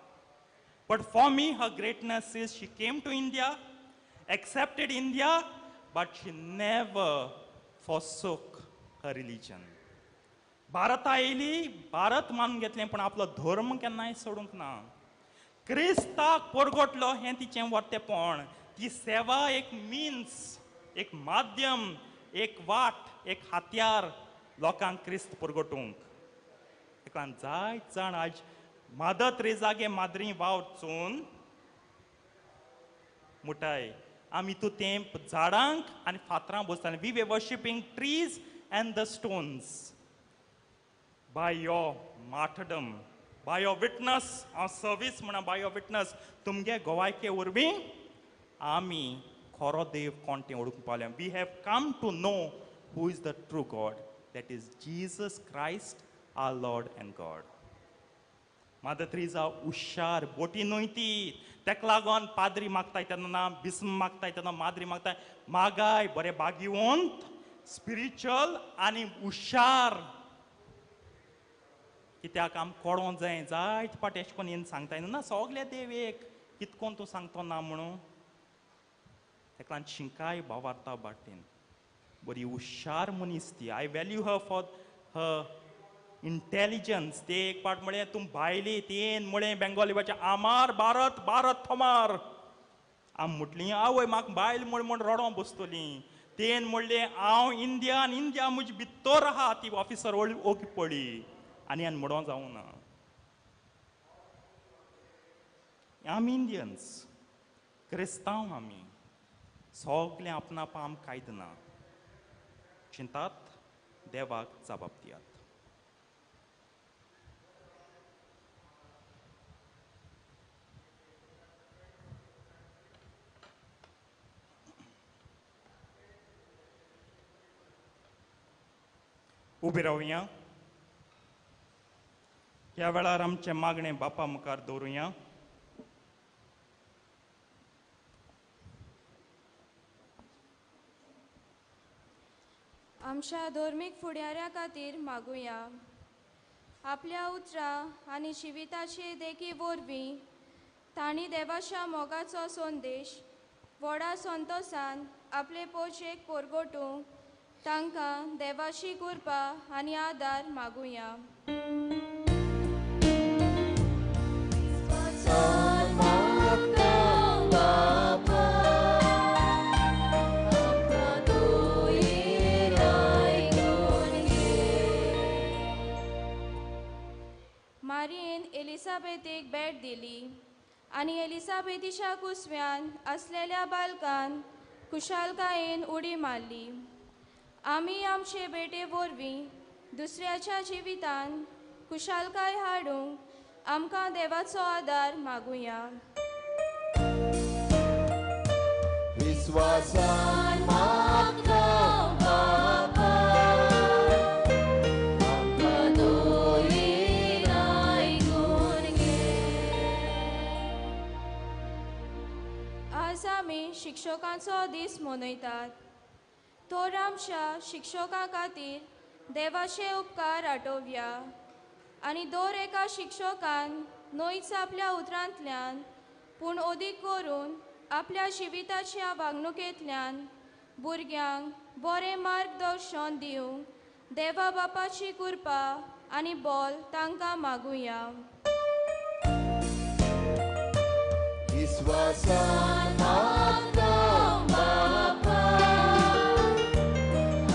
But for me her greatness is she came to India, accepted India, but she never forsook her religion. भारता येयली, भारत मानून घेतलें, पूण आपलो धर्म केन्नाय सोडूंक ना. क्रिस्ताक परगटलो हें तिचें वर्तेपण. ती सेवा एक मिन्स, एक माध्यम, एक वाट, एक हत्यार लोकांक क्रिस्त परगटूंक. ताका जायत जाण आयज मदर तेरेजागे माद्री वावचून मुठाय आमी तूं तेंप झाडांक आनी फातरां बसतालीं. We were worshipping trees and the stones. By your martyrdom, by your witness, हांव सर्वीस म्हणा, बाय your witness, तुमगे गोवायके वरवीं आमी खरो देव कोण तें ओळखूंक पावले. We have come to know who is the true God, that is Jesus Christ our Lord and God. Mother Teresa हुशार बोटी न्हय ती. तेका लागून पाद्री मागताय तेन्ना, बिस्म मागताय तेन्ना, माद्री मागताय, मागाय बरें भाग्यवंत, स्पिरिच्युअल आनी हुशार. कित्याक आम कोडों जाय जायते फावट एशें कोन्न येवन सांगताय न्हू ना सगळे देव एक, कितकोन तूं सांगतो ना म्हणून. तेका लागून शिंकाय भावार्ता बाटेन. बरी हुशार मनीस ती. I value her for her intelligence. ते एक पाट म्हळें तूं भायली तेन म्हळें बेंगोली भाशा आमार भारत भारत थोमार. आम म्हटली आवय म्हाका बायल म्हण म्हण रडों बसतली. तेन म्हणलें हांव इंडिया आनी इंडिया म्हजी भितर आहा. ती ऑफिसर ओगी पडली आनी आनी म्हणों जावं ना. आमी इंडियन्स, क्रिस्तांव आमी, सगळें आपणापा आमकां कांयच ना. चिंतात, देवाक जबाब दियात. उबी रावया. ह्या वेळार आमचें मागणें बापा मुखार दवरुया. आमच्या धर्मीक फुडाऱ्या खातीर मागुया. आपल्या उतरां आनी जिविताचे देखी वरवीं तांणी देवाच्या मोगाचो संदेश व्हडा संतोसान आपले पोशेक परगटूंक तांकां देवाची कृपा आनी आदार मागुया. मारियेन एलिसाबेथीक भेट दिली आनी एलिसाबेथीच्या कुसव्यान आसलेल्या बालकान खुशालकायेन उडी मारली. आमी आमचे भेटे वरवीं दुसऱ्याच्या जिवितान खुशालकाय हाडूंक आमकां देवाचो आदार मागुया. विश्वासान मागता बापा, आमकां दोळीर आयकून घे. आज आमी शिक्षकांचो दीस मनयतात. तर आमच्या शिक्षकां खातीर देवाचे उपकार आठोवया आनी दर एका शिक्षकान न्हयच आपल्या उतरांतल्यान पूण अदीक करून आपल्या जिविताच्या वागणुकेंतल्यान भुरग्यांक बरें मार्गदर्शन दिवंक देवा बापाची कृपा आनी बोल तांकां मागुया. विश्वासान मागता बापा,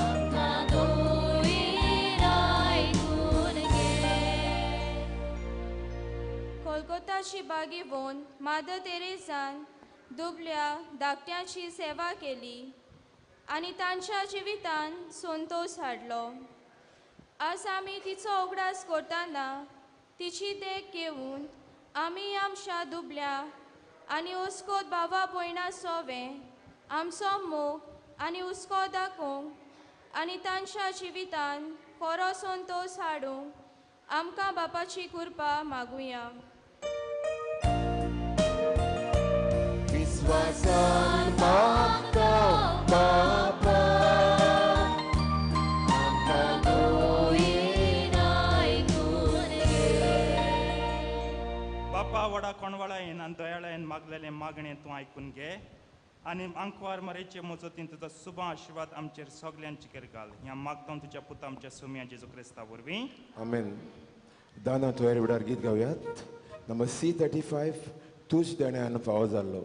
आमकां दोळीर आयकून घे. कोलकोताची बागेवन मादर तेरेजान दुबल्या धाकट्यांची सेवा केली आनी तांच्या जिवितान संतोश हाडलो. आज आमी तिचो उगडास करतना तिची देख घेवन आमी आमच्या दुबल्या आनी हुस्को भावा भयणां सोवें आमचो मोग आनी हुस्को दाखोवंक आनी तांच्या जिवितान खरो संतोश हाडूंक आमकां बापाची कृपा मागुया. विस्वासान मागता बापा आमकां दोयेन आयकून घे. बापा व्हडा कोणवाळायेन आनी दयाळायेन मागलेलें मागणें तूं आयकून घे आनी आंकवार मरेचे मजतीन तुजो सुबा आशिर्वाद आमचेर सगल्यांचेर घाल. ह्या मागता तुज्या पुता आमच्या सोम्या जेजू क्रिस्ता वरवीं. आमेन. दाना तुवें विडार गीत गावयात नंबर C35 तूज देण्यान फावो जाल्लो.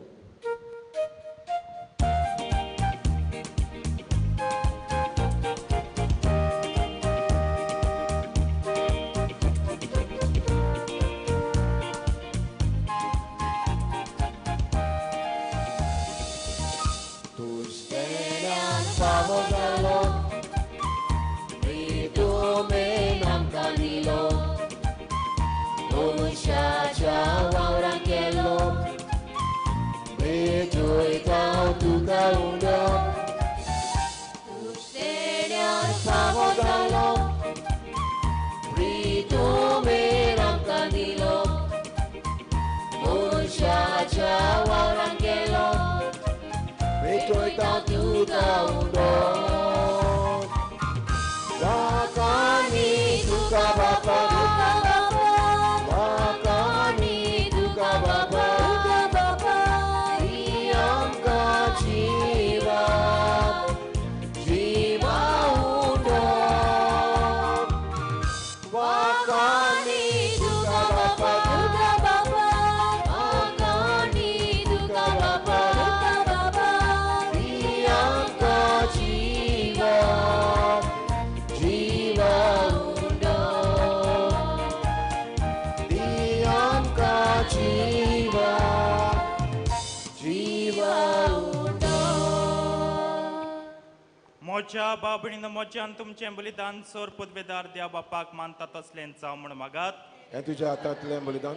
म्हज्या बाबणीन म्हज्यान तुमचें बलिदान सोर पदवेदार द्या बापाक मानता तसलें जावं म्हूण मागात. हें तुज्या हातांतलें बलिदान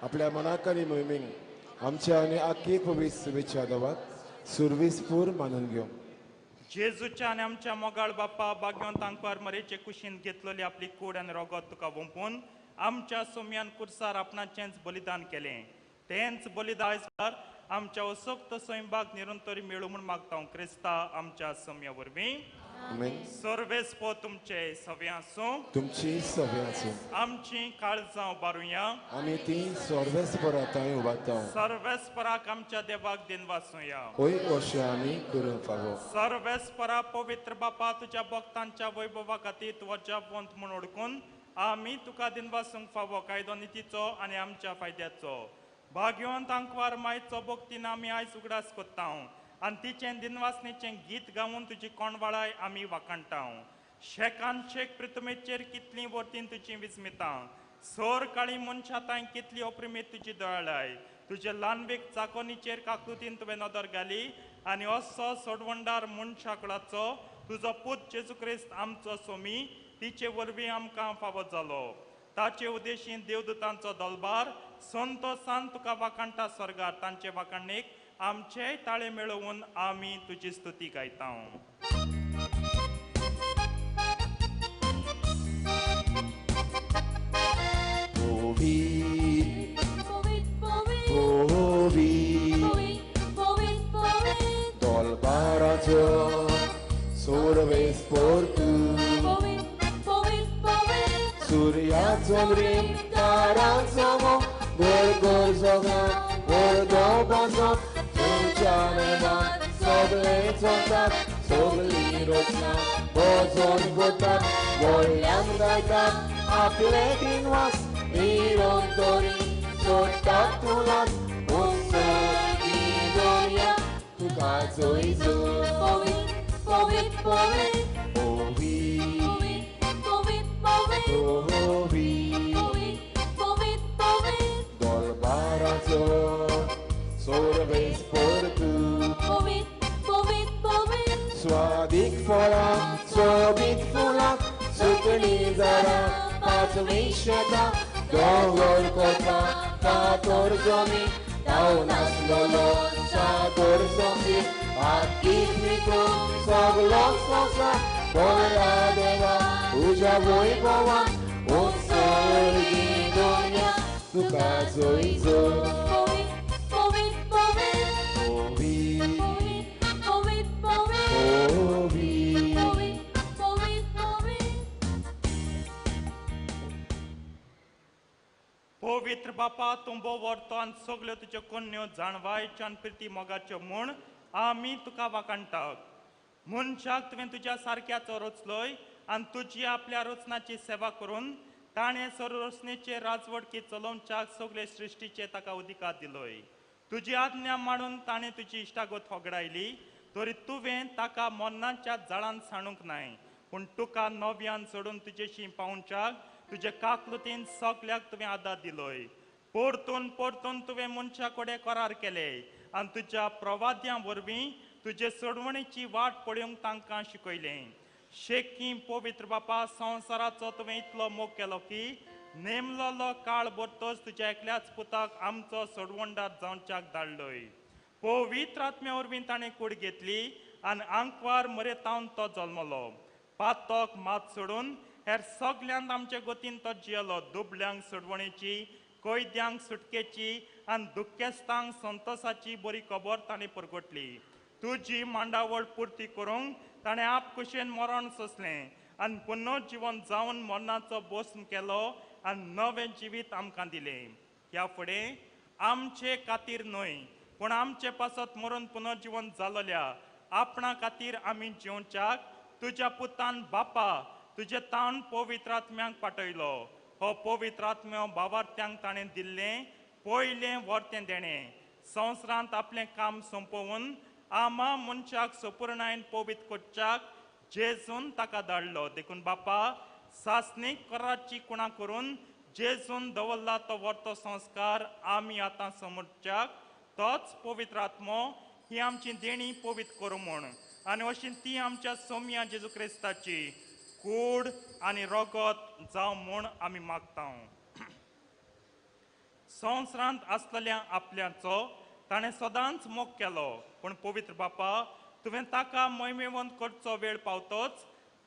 आपल्या मनाक आनी मोहिमेक आमच्या आनी आख्खी पवित्र शुभेच्छा देवाक सुरवीसपूर मानून घेवं. जेजूच्या आनी आमच्या मोगाळ बापा बाग्योन तांकवार मरेचे कुशीन घेतलेली आपली कूड आनी रोगत तुका वोंपून आमच्या सोम्यान कुर्सार आपणाचेंच बलिदान केलें. तेंच बलिदान आमच्या असक्त स्वयंबाक निरंतरी मेळू म्हूण मागता क्रिस्ता आमच्या सम्या वरवीं. सर्वेस पो तुमचे सवे आसूं. तुमची सवे आसूं. आमची काळजां उबारुया. आमी ती सर्वेस्परा थंय उबारता. सर्वेस्पराक आमच्या देवाक दिनवासुया. होय अशें आमी करूंक फावो. सर्वेस्परा पवित्र बापा तुज्या भक्तांच्या वैभवा खातीर तुज्या वंत म्हूण ओडकून आमी तुका दिनवासूंक फावो कायदो नितीचो आनी आमच्या फायद्याचो. भाग्यवंत आंकवार मायचो भक्तीन आमी आयज उगडास कोत्ता आनी तिचें दिनवासनेचें गीत गावन तुजी कोणवाळाय आमी वाखाणटा. शेकान शेक प्रितमेचेर कितलीं वर्तीन तुजी विस्मितां सोर काळी मनशां तांय कितली अप्रिमीत तुजी दयाळाय. तुजे ल्हानवेक चाकोनीचेर काकृतीन तुवें नदर घाली आनी असो सोडवंडार मनशाकळाचो तुजो पूत जेजू क्रिस्त आमचो सोमी तिचे वरवीं आमकां फावो जालो. ताचे उद्देशीन देवदूतांचो दलबार संतोसान तुका वाखाणटा स्वर्गार. तांचे वाखाणणेक आमचेय ताळे मेळोवन आमी तुजी स्तुती गायता. दलबाराचो सोरवेस्पोर तूं सूर्याचो रीम तारांचो गोर गोर जोगां गोर गोपाचो तुमच्या नेमान सगळे चलतात सगळीं रचना भजन करतात व्हडल्यान गायतात आपले दिनवास निरंतरी सोडटात तुलास उत्सवी दर्या तुका जय जय पवित पवित पवित पवित पवित पवित पवित पवित दलबाराचो सोरवेस्पोर तूं पवित पवित पवित स्वादीक फळां सोबीत फुलां सुकणीं झाडां पांचवीं शेतां दोंगर कोतां कातोर जमीन धांवन आसलेलो सागर सोंपी आख्खी प्रितो सगलो संवसार बऱ्या देवा तुज्या वैभवान उत्सव सोर्गी दोन्या तुका जोय जोय. पवित पवित पवित पवित पवित पवित पवित पवित पवित पवित. पवित्र बापा, तूं भोव आनी सगल्यो तुज्यो कोन्न्यो जाणवायच्यो आनी प्रिती मोगाच्यो म्हूण आमी तुका वाखाणटात. मनशाक तुवें तुज्या सारक्याचो रचलोय आनी तुजी आपल्या रचनाची सेवा करून ताणें संरचनेचे राजवटकी चलोवच्याक सगळे सृश्टीचे ताका अधिकार दिलोय. तुजी आज्ञा मांडून ताणें तुजी इश्टागत होगडायली तरी तुवें ताका मरणाच्या जाळान सांडूंक नाय, पूण तुका नव्यान सोडून तुजेशी पावोवच्याक तुजे काकलुतीन सगल्याक तुवें आदार दिलोय. परतून परतून तुवें मनशा कडेन करार केले आनी तुज्या प्रवाद्यां वरवीं तुजे सोडवणेची वाट पळोवंक तांकां शिकयलें. शेकी पवित्र बापा, संवसाराचो तुवें इतलो मोग केलो की नेमलोलो काळ भरतोच तुज्या एकल्याच पुताक आमचो सोडवणदार जावच्याक धाडलोय. पवित्र आत्म्या वरवीं ताणें कूड घेतली आनी आंकवार मरेतावन तो जल्मलो. पातक मात सोडून हेर सगल्यांत आमचे गतीन तो जियेलो. दुबल्यांक सोडवणेची, कैद्यांक सुटकेची आनी दुख्खेस्तांक संतोसाची बरी खबर ताणें परगटली. तुजी मांडावळ पुर्ती करूंक ताणें आपकुशेन मरण सोंसलें आनी पुनर्जिवन जावन मरणाचो भस्म केलो आनी नवें जिवीत आमकां दिलें. ह्या फुडें आमचे खातीर न्हय पूण आमचे पासत मरून पुनर्जिवन जालोल्या आपणा खातीर आमी जिवच्याक तुज्या पुतान बापा तुजे ताण पवित्र आत्म्यांक पाठयलो. हो पवित्र आत्म्यो बावार्थ्यांक ताणें दिल्लें पयलें वर्तें देणें. संवसारांत आपलें काम सोंपोवन आमा मनशाक सपूर्णायन पवित्र करच्याक जेजून ताका धाडलो. देखून बापा, सासणीक कराची कुणा करून जेजून दवरला तो वर्तो संस्कार आमी आतां समजच्याक तोच पवित्र आत्मो ही आमची देणी पवित्र करूं म्हूण आनी अशी ती आमच्या सोम्या जेजू क्रिस्ताची कूड आनी रगत जावं म्हूण आमी मागता. संवसारांत आसलेल्या आपल्याचो ताणें सदांच मोग केलो, पूण पवित्र बापा तुवें ताका मोहिमेवंत करचो वेळ पावतोच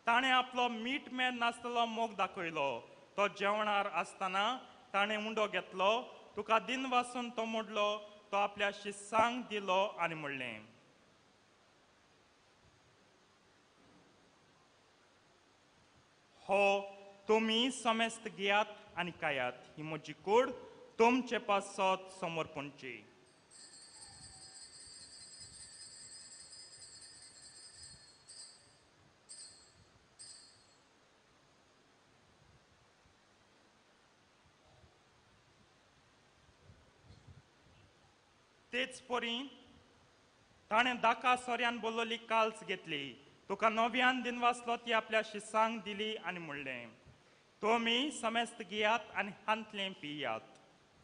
ताणें आपलो मीठ मेळ नासलेलो मोग दाखयलो. तो जेवणार आसतना ताणें उंडो घेतलो, तुका दिन वासून तो मोडलो, तो आपल्या शिसांक दिलो आनी म्हणलें, हो तुमी समेस्त घेयात आनी खायात, ही म्हजी कूड तुमचे पासत समर्पणची. तेच परी ताणें दाका सोऱ्यान बोल्लोली काल्स घेतली, तुका नव्यान दिनवासलो ती आपल्या शिसांक दिली आनी म्हणलें, तुमी समेस्त घेयात आनी हांतलें पियात,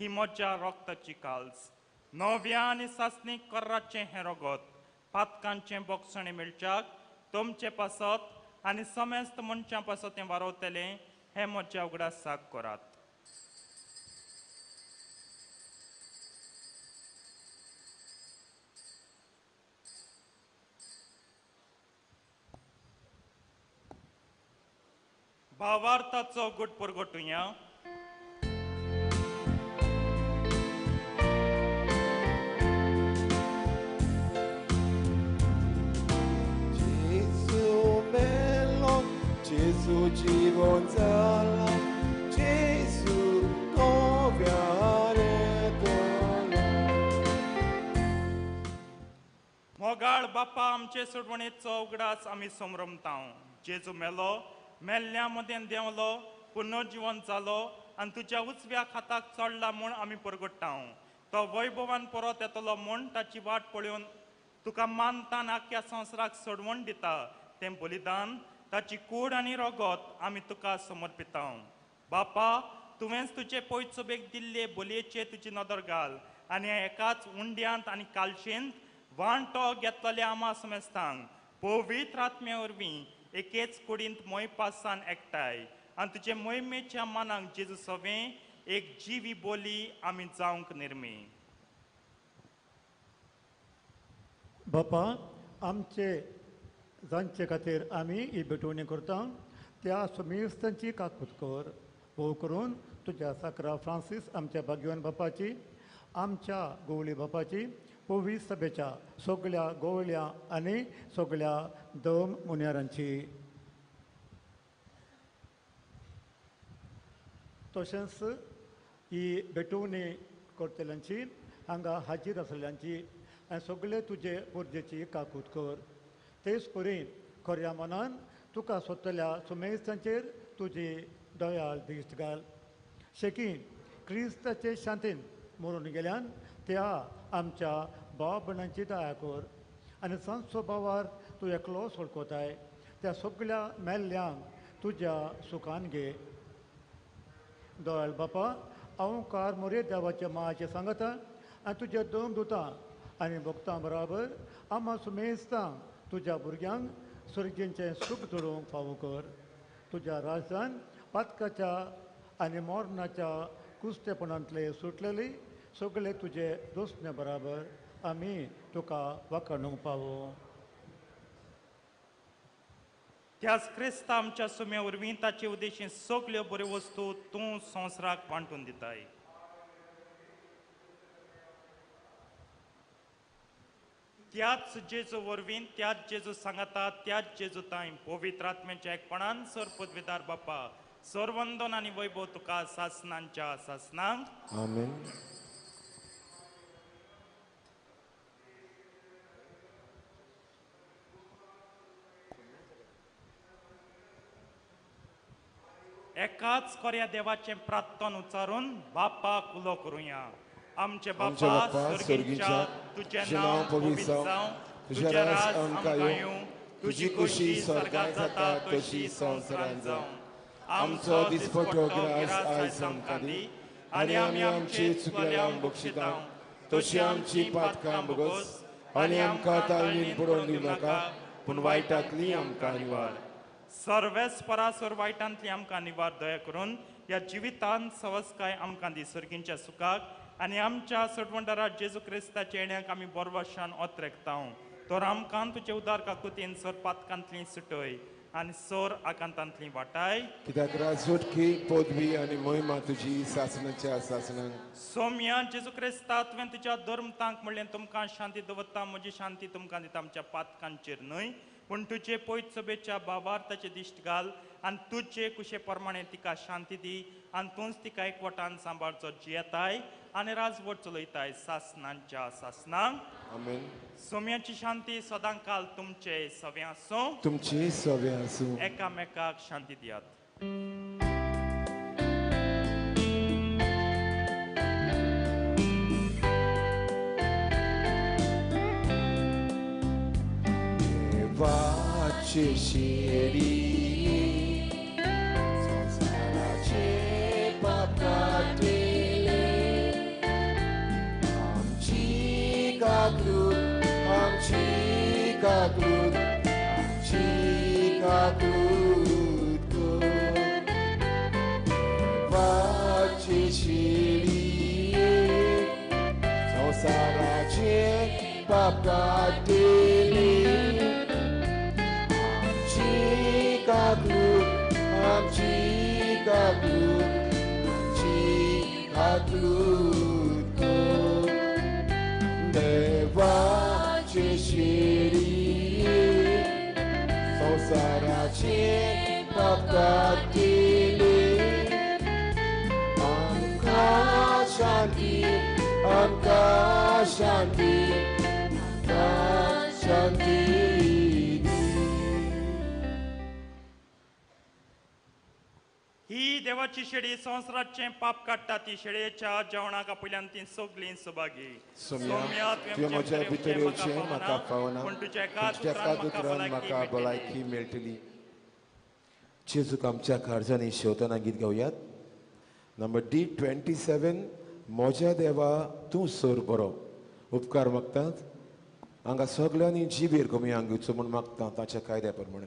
ही म्हज्या रक्ताची काल्स, नव्या आनी सासणीक कराचें हें रगत पातकांचें बोगसणें मेळच्याक तुमचे पासत आनी समेस्त मनशां पासत तें वारवतलें, हें म्हज्या उगडासाक करात. भावार्थाचो गुट परगटुया. Gesù bello, Gesù जीवन जाला, Gesù कोव्यारे तोलो. मोगाळ बापा, आमचे सोडवणेचो उगडास आमी समरमता. जेजू मेलो, मेल्ल्या मदें देंवलो, पुनर्जिवन जालो आनी तुज्या उजव्या खाताक चडला म्हूण आमी परगट्टा. तो वैभवान परत येतलो म्हूण ताची वाट पळोवन तुका मानतान आख्या संवसाराक सोडवण दिता तें बलिदान, ताची कूड आनी रगत आमी तुका समर्पिता. बापा, तुवेंच तुजे पयसुबेक दिल्ले बोलयेचे तुजी नदर घाल आनी एकाच उंड्यांत आनी कालशेंत वांटो घेतलेल्या आमा समेस्तांक पवित्र आत्म्या वरवीं एकेच कुडींत मोयपासान एकठांय आनी तुजे मोहिमेच्या मानाक जेजू सवें एक जिवी बोली आमी जावंक निर्मी. बापा, आमचे जांचे खातीर आमी ही भेटवणी करता त्या समेस्तांची काकूत कर भोव करून तुज्या साकरा फ्रांसीस आमच्या भाग्यवान बापाची, आमच्या गोवळी बापाची, पवित्र सभेच्या सगळ्या गोवळ्या आनी सगळ्या दम मुन्यारांची। तशेंच ही भेटवणी करतल्यांची, हांगा हाजीर आसल्यांची आनी सगळे तुजे पुर्जेची काकूत कर। तेच परी खऱ्या मनान तुका सोदतल्या सुमेस्तांचेर तुजी दयाळ दिश्ट घाल। शेकी क्रिस्ताचे शांतीन मरून गेल्यान त्या आमच्या भाव भयणांची दया कर आनी संत भावार तूं एकलो सोडकोताय त्या सगळ्या मेल्ल्यांक तुज्या सुखान घे। दयाळ बापा, हांव कार मोरे देवाच्या मायाचें सांगता आनी तुज्या दम दुता आनी भक्तां बराबर आमा सुमेस्तांक तुज्या भुरग्यांक सुर्गेंचें सूख जोडूंक फावो कर। तुज्या राजधान पातकाच्या आनी मरणाच्या कुस्तेपणांतले सुटलेली सगळे तुजे दोस्ने बराबर आमी तुका वाखाणूंक पावो। त्याच क्रिस्ता आमच्या सुम्या वरवीं ताचे उद्देशीन सगल्यो बऱ्यो वस्तू तूं संवसाराक वांटून दिताय। त्याच जेजू वरवीं, त्याच जेजू सांगाता, त्याच जेजू तांय पवित्र आत्म्याच्या एकपणान सर पदवीदार बापा सरवंदन आनी वैभव तुका सासनांच्या सासनांक। आमेन। एकाच कोऱ्या देवाचें प्रार्थन उच्चारून बापाक उलो करुया। आमचे बापा स्वर्गीच्या, तुजें नांव पवित्र जावं, तुजें राज आमकां येवं, तुजी खुशी स्वर्गांत जाता तशी संवसारांत जावं। आमचो दिसपट्टो ग्रास आयज आमकां दी आनी आमी आमची चुकल्यांक बक्षिता तशी आमची पातकां भोगोस आनी आमकां ताळणीन बुडोवन दिवं नाका, पूण वायटांतली आमकां निवार। सर्वेस परासर वायटांतली आमकां निवार दया करून ह्या जिवितांत सवसकाय आमकां दी सर्गींच्या सुखाक आनी आमच्या सोडवणदारा जेजू क्रिस्ताच्या येण्याक आमी बोरवाशान ओतरेकता। तर आमकां तुजे उदार काकुतीन सर पातकांतली सुटय आनी सर आकांतांतली वाटाय। कित्याक राजवटकी पदवी आनी महिमा तुजी सासणाच्या सासणांक। सोम्या जेजू क्रिस्ता, तुवें तुज्या धर्मतांक म्हणलें तुमकां शांती दवरता, म्हजी शांती तुमकां दिता, आमच्या पातकांचेर न्हय पूण तुजे पयत सभेच्या बाबार्थाचे दिश्ट घाल आनी तुजे कुशे प्रमाणे तिका शांती दी आनी तूंच तिका एकवटान सांबाळचो जियेताय आनी राजवट चलयताय सासनांच्या सासनांक। आमेन। सोम्याची शांती सदां काल तुमचे सवे आसूं, तुमची सवे आसूं। एकामेकाक शांती दियात। देवाची शिरी संवसाराचे पाप काडटले, आमची काकूत, आमची काकूत, आमची काकूत कर। देवाची शिरी संवसाराचे पाप काडटले, काकूत, आमची काकूत, आमची काकूत कर। देवाची शिरी संवसाराचे पाप काडटले, आमकां शांती, आमकां शांती, आमकां शांती। ही देवाची शेळी संवसाराचें पाप काडटा, ती शेळयेच्या जेवणाक आपल्यान ती सगळीं सभागी। सोम्या, तुवें म्हज्या भितर येवचें म्हाका फावना, पूण तुज्या एकाच उतरान म्हाका भलायकी मेळटली। जेजूक आमच्या काळजांनी शेवतना गीत गावयात। नंबर D27, म्हज्या देवा तूं सर बरो। उपकार मागतात हांगा सगळ्यांनी जिबेर कमी घेवचो म्हूण मागता ताच्या कायद्या प्रमाणे।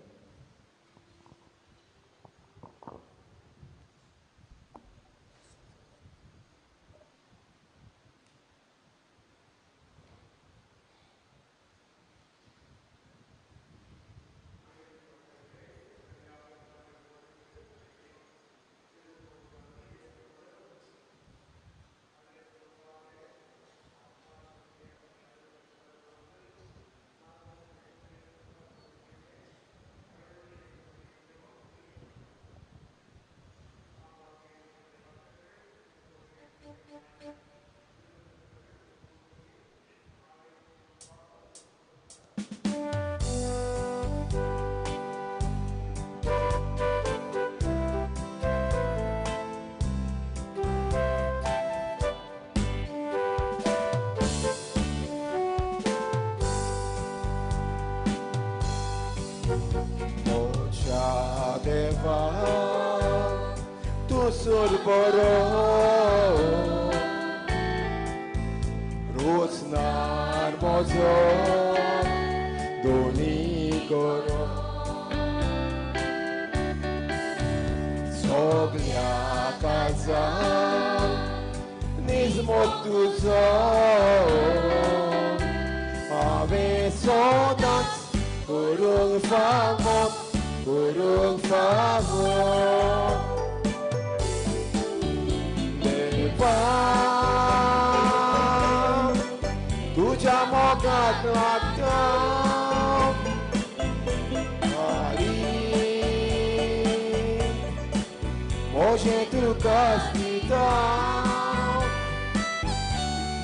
देवा तूं सोर बरो रोसनार म्हजो दोनी करो सगल्या काळजान निजमो तुजो हांवें सदांच करूंक फावो करूंक फावो देवा तुज्या मोगाक लागता म्हजें तुकाच दिता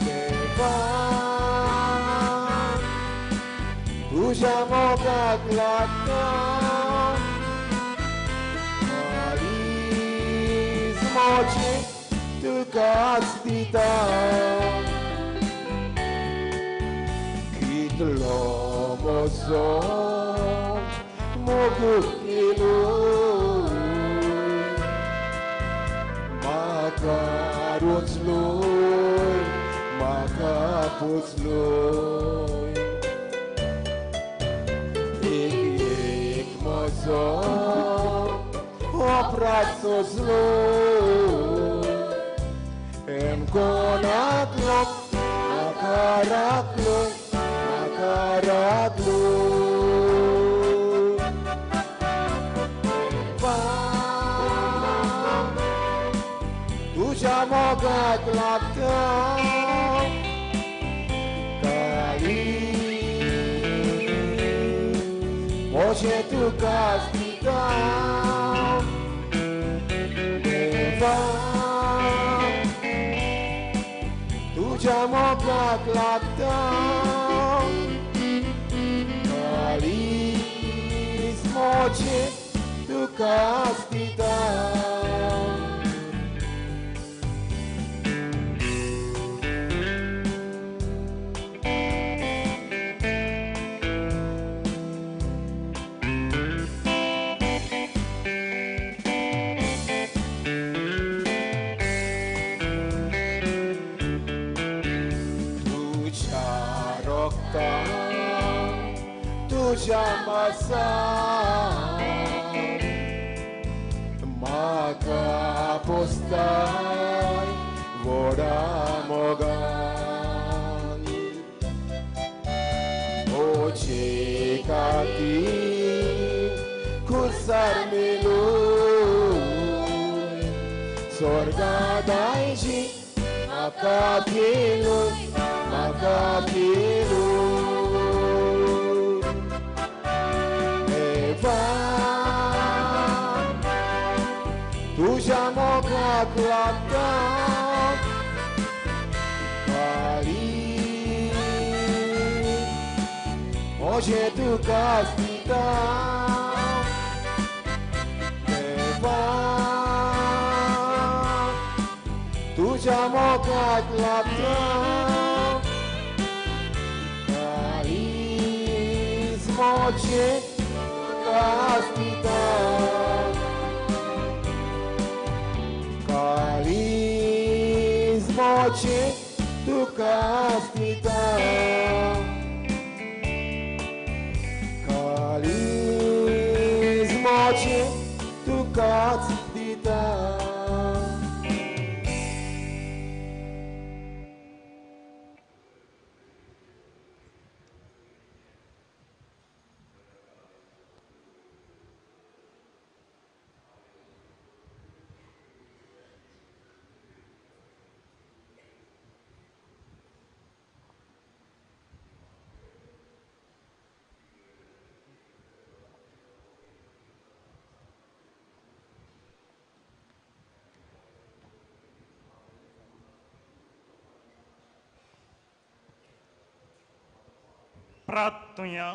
देवा तुज्या मोगाक लागता काळीज म्हजें तुकाच दिता कितलो म्हजो मोग केलो म्हाका रोचलोय म्हाका पोचलोय एक एक म्हजो अपराध सोंसलोय एमकोणांतलो म्हाका राखलोय म्हाका राखलोय तुज्या मोगाक लागता काळीज म्हजें तुकाच दिता देवा तुज्या मोगाक लागता काळीज म्हजें तुकाच दिता. तुज्या मासान म्हाका पोसताय व्हडा मोगान म्हजे खातीर खुर्सार मेलोय स्वर्गा दायजी म्हाका दिलोय म्हाका दिलोय तुज्या मोगाक लागता काळीज म्हजें तुकाच दिता देवा तुज्या मोगाक लागता काळीज म्हजें तुकाच दिता काळीज म्हजें तुकाच दिता काळीज म्हजें तुकाच दिता. प्रार्थुया.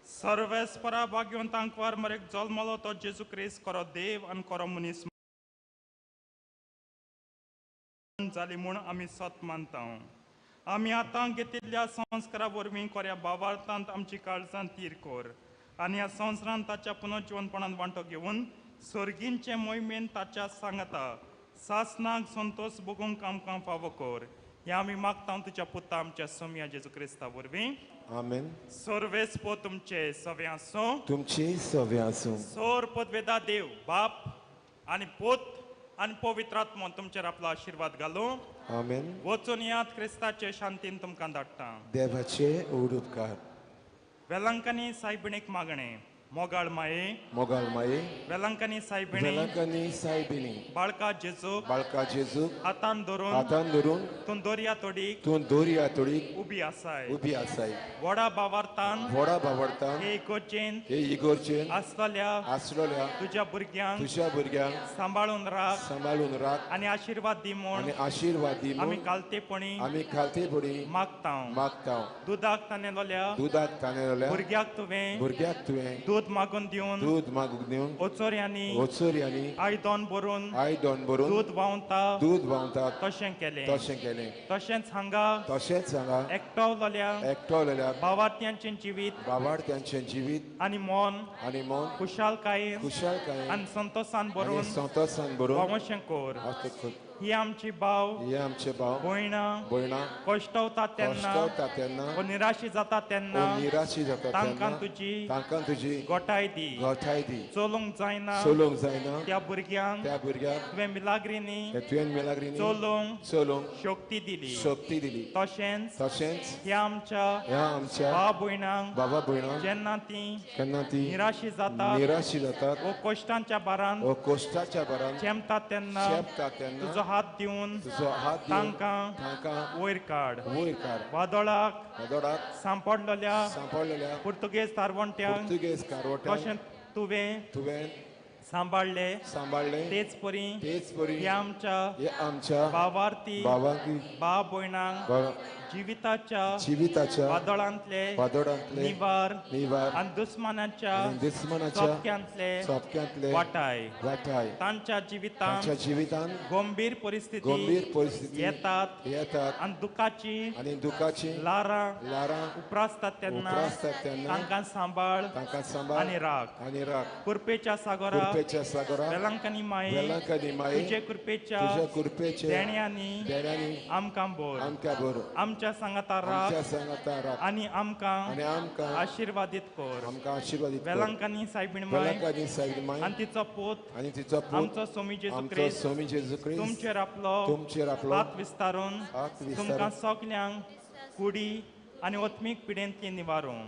सर्वेस्परा भाग्यवंतांकवार मरेक जल्मलो तो जेजू क्रिस्त करो देव आनी करो मनीस जाली म्हूण आमी सत मानता. आमी आतां घेतिल्ल्या संस्कारा वरवीं कोऱ्या भावार्थांत आमची काळजां तीर कर आनी ह्या संवसारांत ताच्या पुनर्जिवनपणान वांटो घेवन सर्गींचे मोहिमेन ताच्या सांगता सासनाक संतोष भोगूंक आमकां फावो कर. ह्या आमी मागता तुज्या पुता आमच्या सोमया जेजू क्रिस्ता वरवीं. आमेन. सर्वेस पो तुमचे सवे आसूं. तुमचे सवे आसूं. सोर पदवेदा देव बाप आनी पूत आनी पवित्र आत्मो तुमचेर आपलो आशिर्वाद घालूं. आमेन. वचून यात क्रिस्ताचे शांतीन तुमकां धाडटा. देवाचे उपकार. वेलंकनी सायबिणीक मागणें. मोगाळ माये, मोगाळ माये, वेलंकनी सायबिणी, वेलंकनी सायबिणी, बाळका जेजू, बाळका जेजू, हातान धरून, हातान धरून, तूं दर्या तोडीक, तूं दर्या तोडीक उबी आसाय, उबी आसाय, व्हडा भावार्थान, व्हडा भावार्थान, हे इगोर्जेन, हे इगोर्जेन आसलेल्या, आसलेल्या तुज्या भुरग्यांक, तुज्या भुरग्यांक सांबाळून राख, सांबाळून राख आनी आशिर्वाद दी म्हूण, आनी आशिर्वाद दी म्हूण आमी खालतेपणी, आमी खालतेपणी मागता, मागता. दुदाक तानेलोल्या, दुदाक तानेलोल्या भुरग्याक तुवें, भुरग्याक तुवें दूद मागून दिवन, दूद मागून दिवन, ओचोऱ्यांनी, ओचोऱ्यांनी आयदन भरून, आयदन भरून दूद व्हांवता, दूद व्हांवता तशें केलें, तशें केलें. तशेंच हांगा, तशेंच हांगा एकटवलेल्या, एकटवलेल्या भावार्थ्यांचें जिवीत, भावार्थ्यांचें जिवीत आनी मन, आनी मन खुशालकायेन, खुशालकायेन आनी संतोसान भरून, संतोसान भरून व्हांवशें कर. ही आमची भाव, हे आमचे भाव भयणां, भयणां कश्टवता तेन्ना, कश्टवता तेन्ना, ओ निराशी जाता तेन्ना, निराशी जाता तांकां तुजी, तांकां तुजी गोठाय दी, गोठाय दी. चलूंक जायना, चलूंक जायना त्या भुरग्यांक, त्या भुरग्यांक तुवें मिलाग्रिनी, तुवें मिलाग्रिनी चलूंक, चलूंक शक्ती दिली, शक्ती दिली. तशेंच, तशेंच ह्या आमच्या, ह्या आमच्या भाव भयणांक, बाबा भयणांक जेन्ना ती, केन्ना ती निराशी जाता, निराशी जातात, ओ कश्टांच्या भारान, ओ कश्टाच्या भारान चेंपता तेन्ना, चेंपता तेन्ना, तुजो हात दिवन, तुजो हात दिवन तांकां, तांकां वयर काड, वयर काड. वादळाक, वादळाक सांपडलेल्या, सांपडलेल्या पुर्तुगेज कारवंट्यांक, पुर्तुगेज कारवंट्यांक तशें तुवें, तुवें सांबाळ्ळे, सांबाळ्ळे. तेच परी, तेच परी ह्या आमच्या, ह्या आमच्या भावार्थी, भावार्थी भाव भयणांक जिविताच्या, जिविताच्या वादळांतले, वादळांतले निवार, निवार आनी दुस्मानाच्या, दुस्मानाच्या चोपक्यांतले, चोपक्यांतले वाटाय, वाटाय. तांच्या जिवितांत, तांच्या जिवितांत गंभीर परिस्थिती, गंभीर परिस्थिती येतात, येतात आनी दुखाची, आनी दुखाची ल्हारां, ल्हारां उप्रासतात तेन्ना, उप्रासतात तेन्ना, तांकां सांबाळ, तांकां सांबाळ आनी राख, आनी राख. कृपेच्या सागरा, कृपेच्या सागरा, वेलंकनी माये, वेलंकनी माये, तुजे कृपेच्या, तुज्या कृपेचे देण्यांनी, देण्यांनी आमकां भर, आमकां भर. आमच्या सांगाता राख, आमच्या सांगाता राख आनी आमकां, आनी आमकां आशिर्वादीत कर, आमकां आशिर्वादीत कर. वेलंकनी सायबीण माय, वेलंकनी सायबीण माय आनी तिचो पूत, आनी तिचो पूत, आमचो स्वामी जेजू आमचो क्रिस्त, स्वामी जेजू क्रिस्त, तुमचेर आपलो, तुमचेर आपलो हात विस्तारून, हात विस्तारून, तुमकां सगल्यांक कुडी आनी आत्मीक पिडेंतली निवारूं.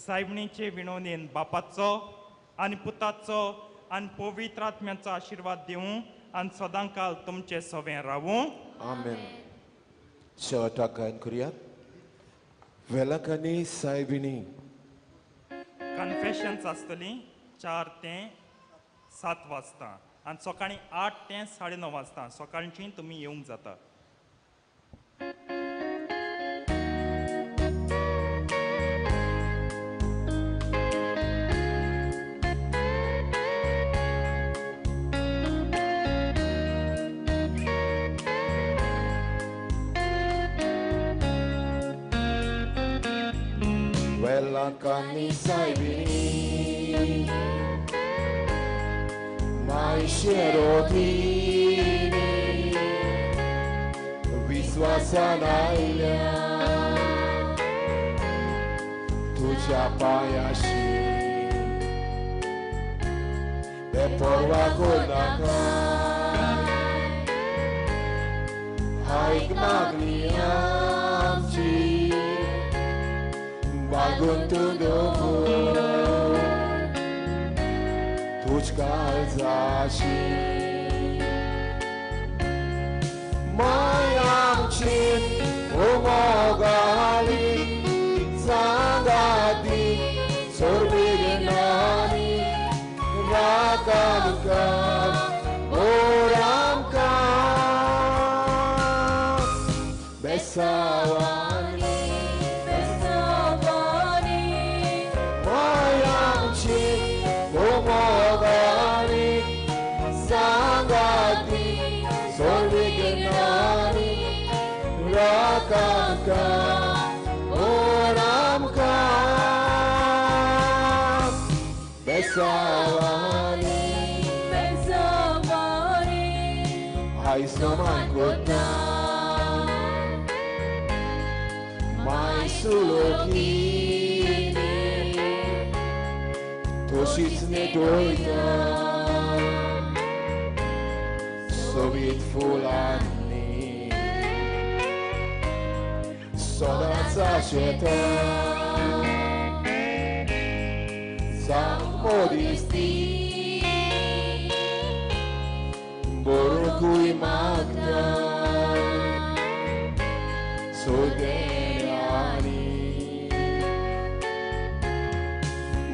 सायबणीचे विणवणेन बापाचो आनी पुताचो आनी पवित्र आत्म्याचो आशिर्वाद दिवं आनी सदांकाल तुमचे सवें रावूं. आमेन. शेवटाक गायन करुया. वेलंकनी सायबिणी. कन्फेशन्स आसतली 4 ते 7 वाजता आनी सकाळीं 8 ते 9:30 वाजता. सकाळची तुमी येवंक जाता. Velankanni saibini, mai sherotini, विश्वासान आयल्या तुज्या पांयाशी, बेपर्वा करनाका, आयक मागणी आमची, बागून तूं दवर तुज काळजाशी. माय आमची उमोगाली सांगाती सोर्विगनानी राख आमकां ओर आमकां बेसावानी, बेसावानी, माय आमची उमोगाली सांगाती सोर्विगनानी राख आमकां ओर आमकां बेसावानी बेसावानी आयज नमान कोत्ता माय सुलोकी तशीच नेटोयता सोबीत फुलांनी सदांच आशेता जावं दिसती बरोकूय मागता सोदेरानी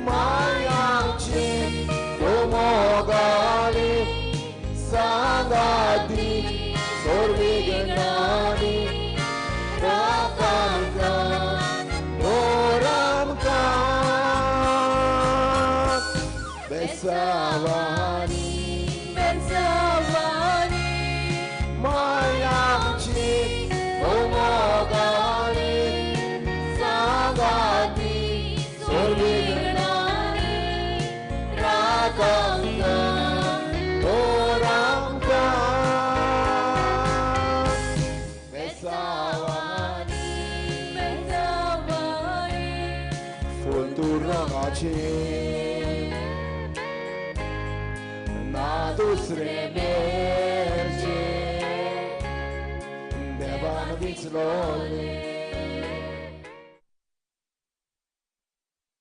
मायांचे मोगाली सांगाती सोर्विगणानी राकांका ओरामका बेसावानी बेसावानी मायांची मोगाली सांगाती सोर्विगणानी राकांका ओरामका बेसावानी बेसावानी फुलतूर रंगाचे ना दुसरे मेरचे देवान विचलोले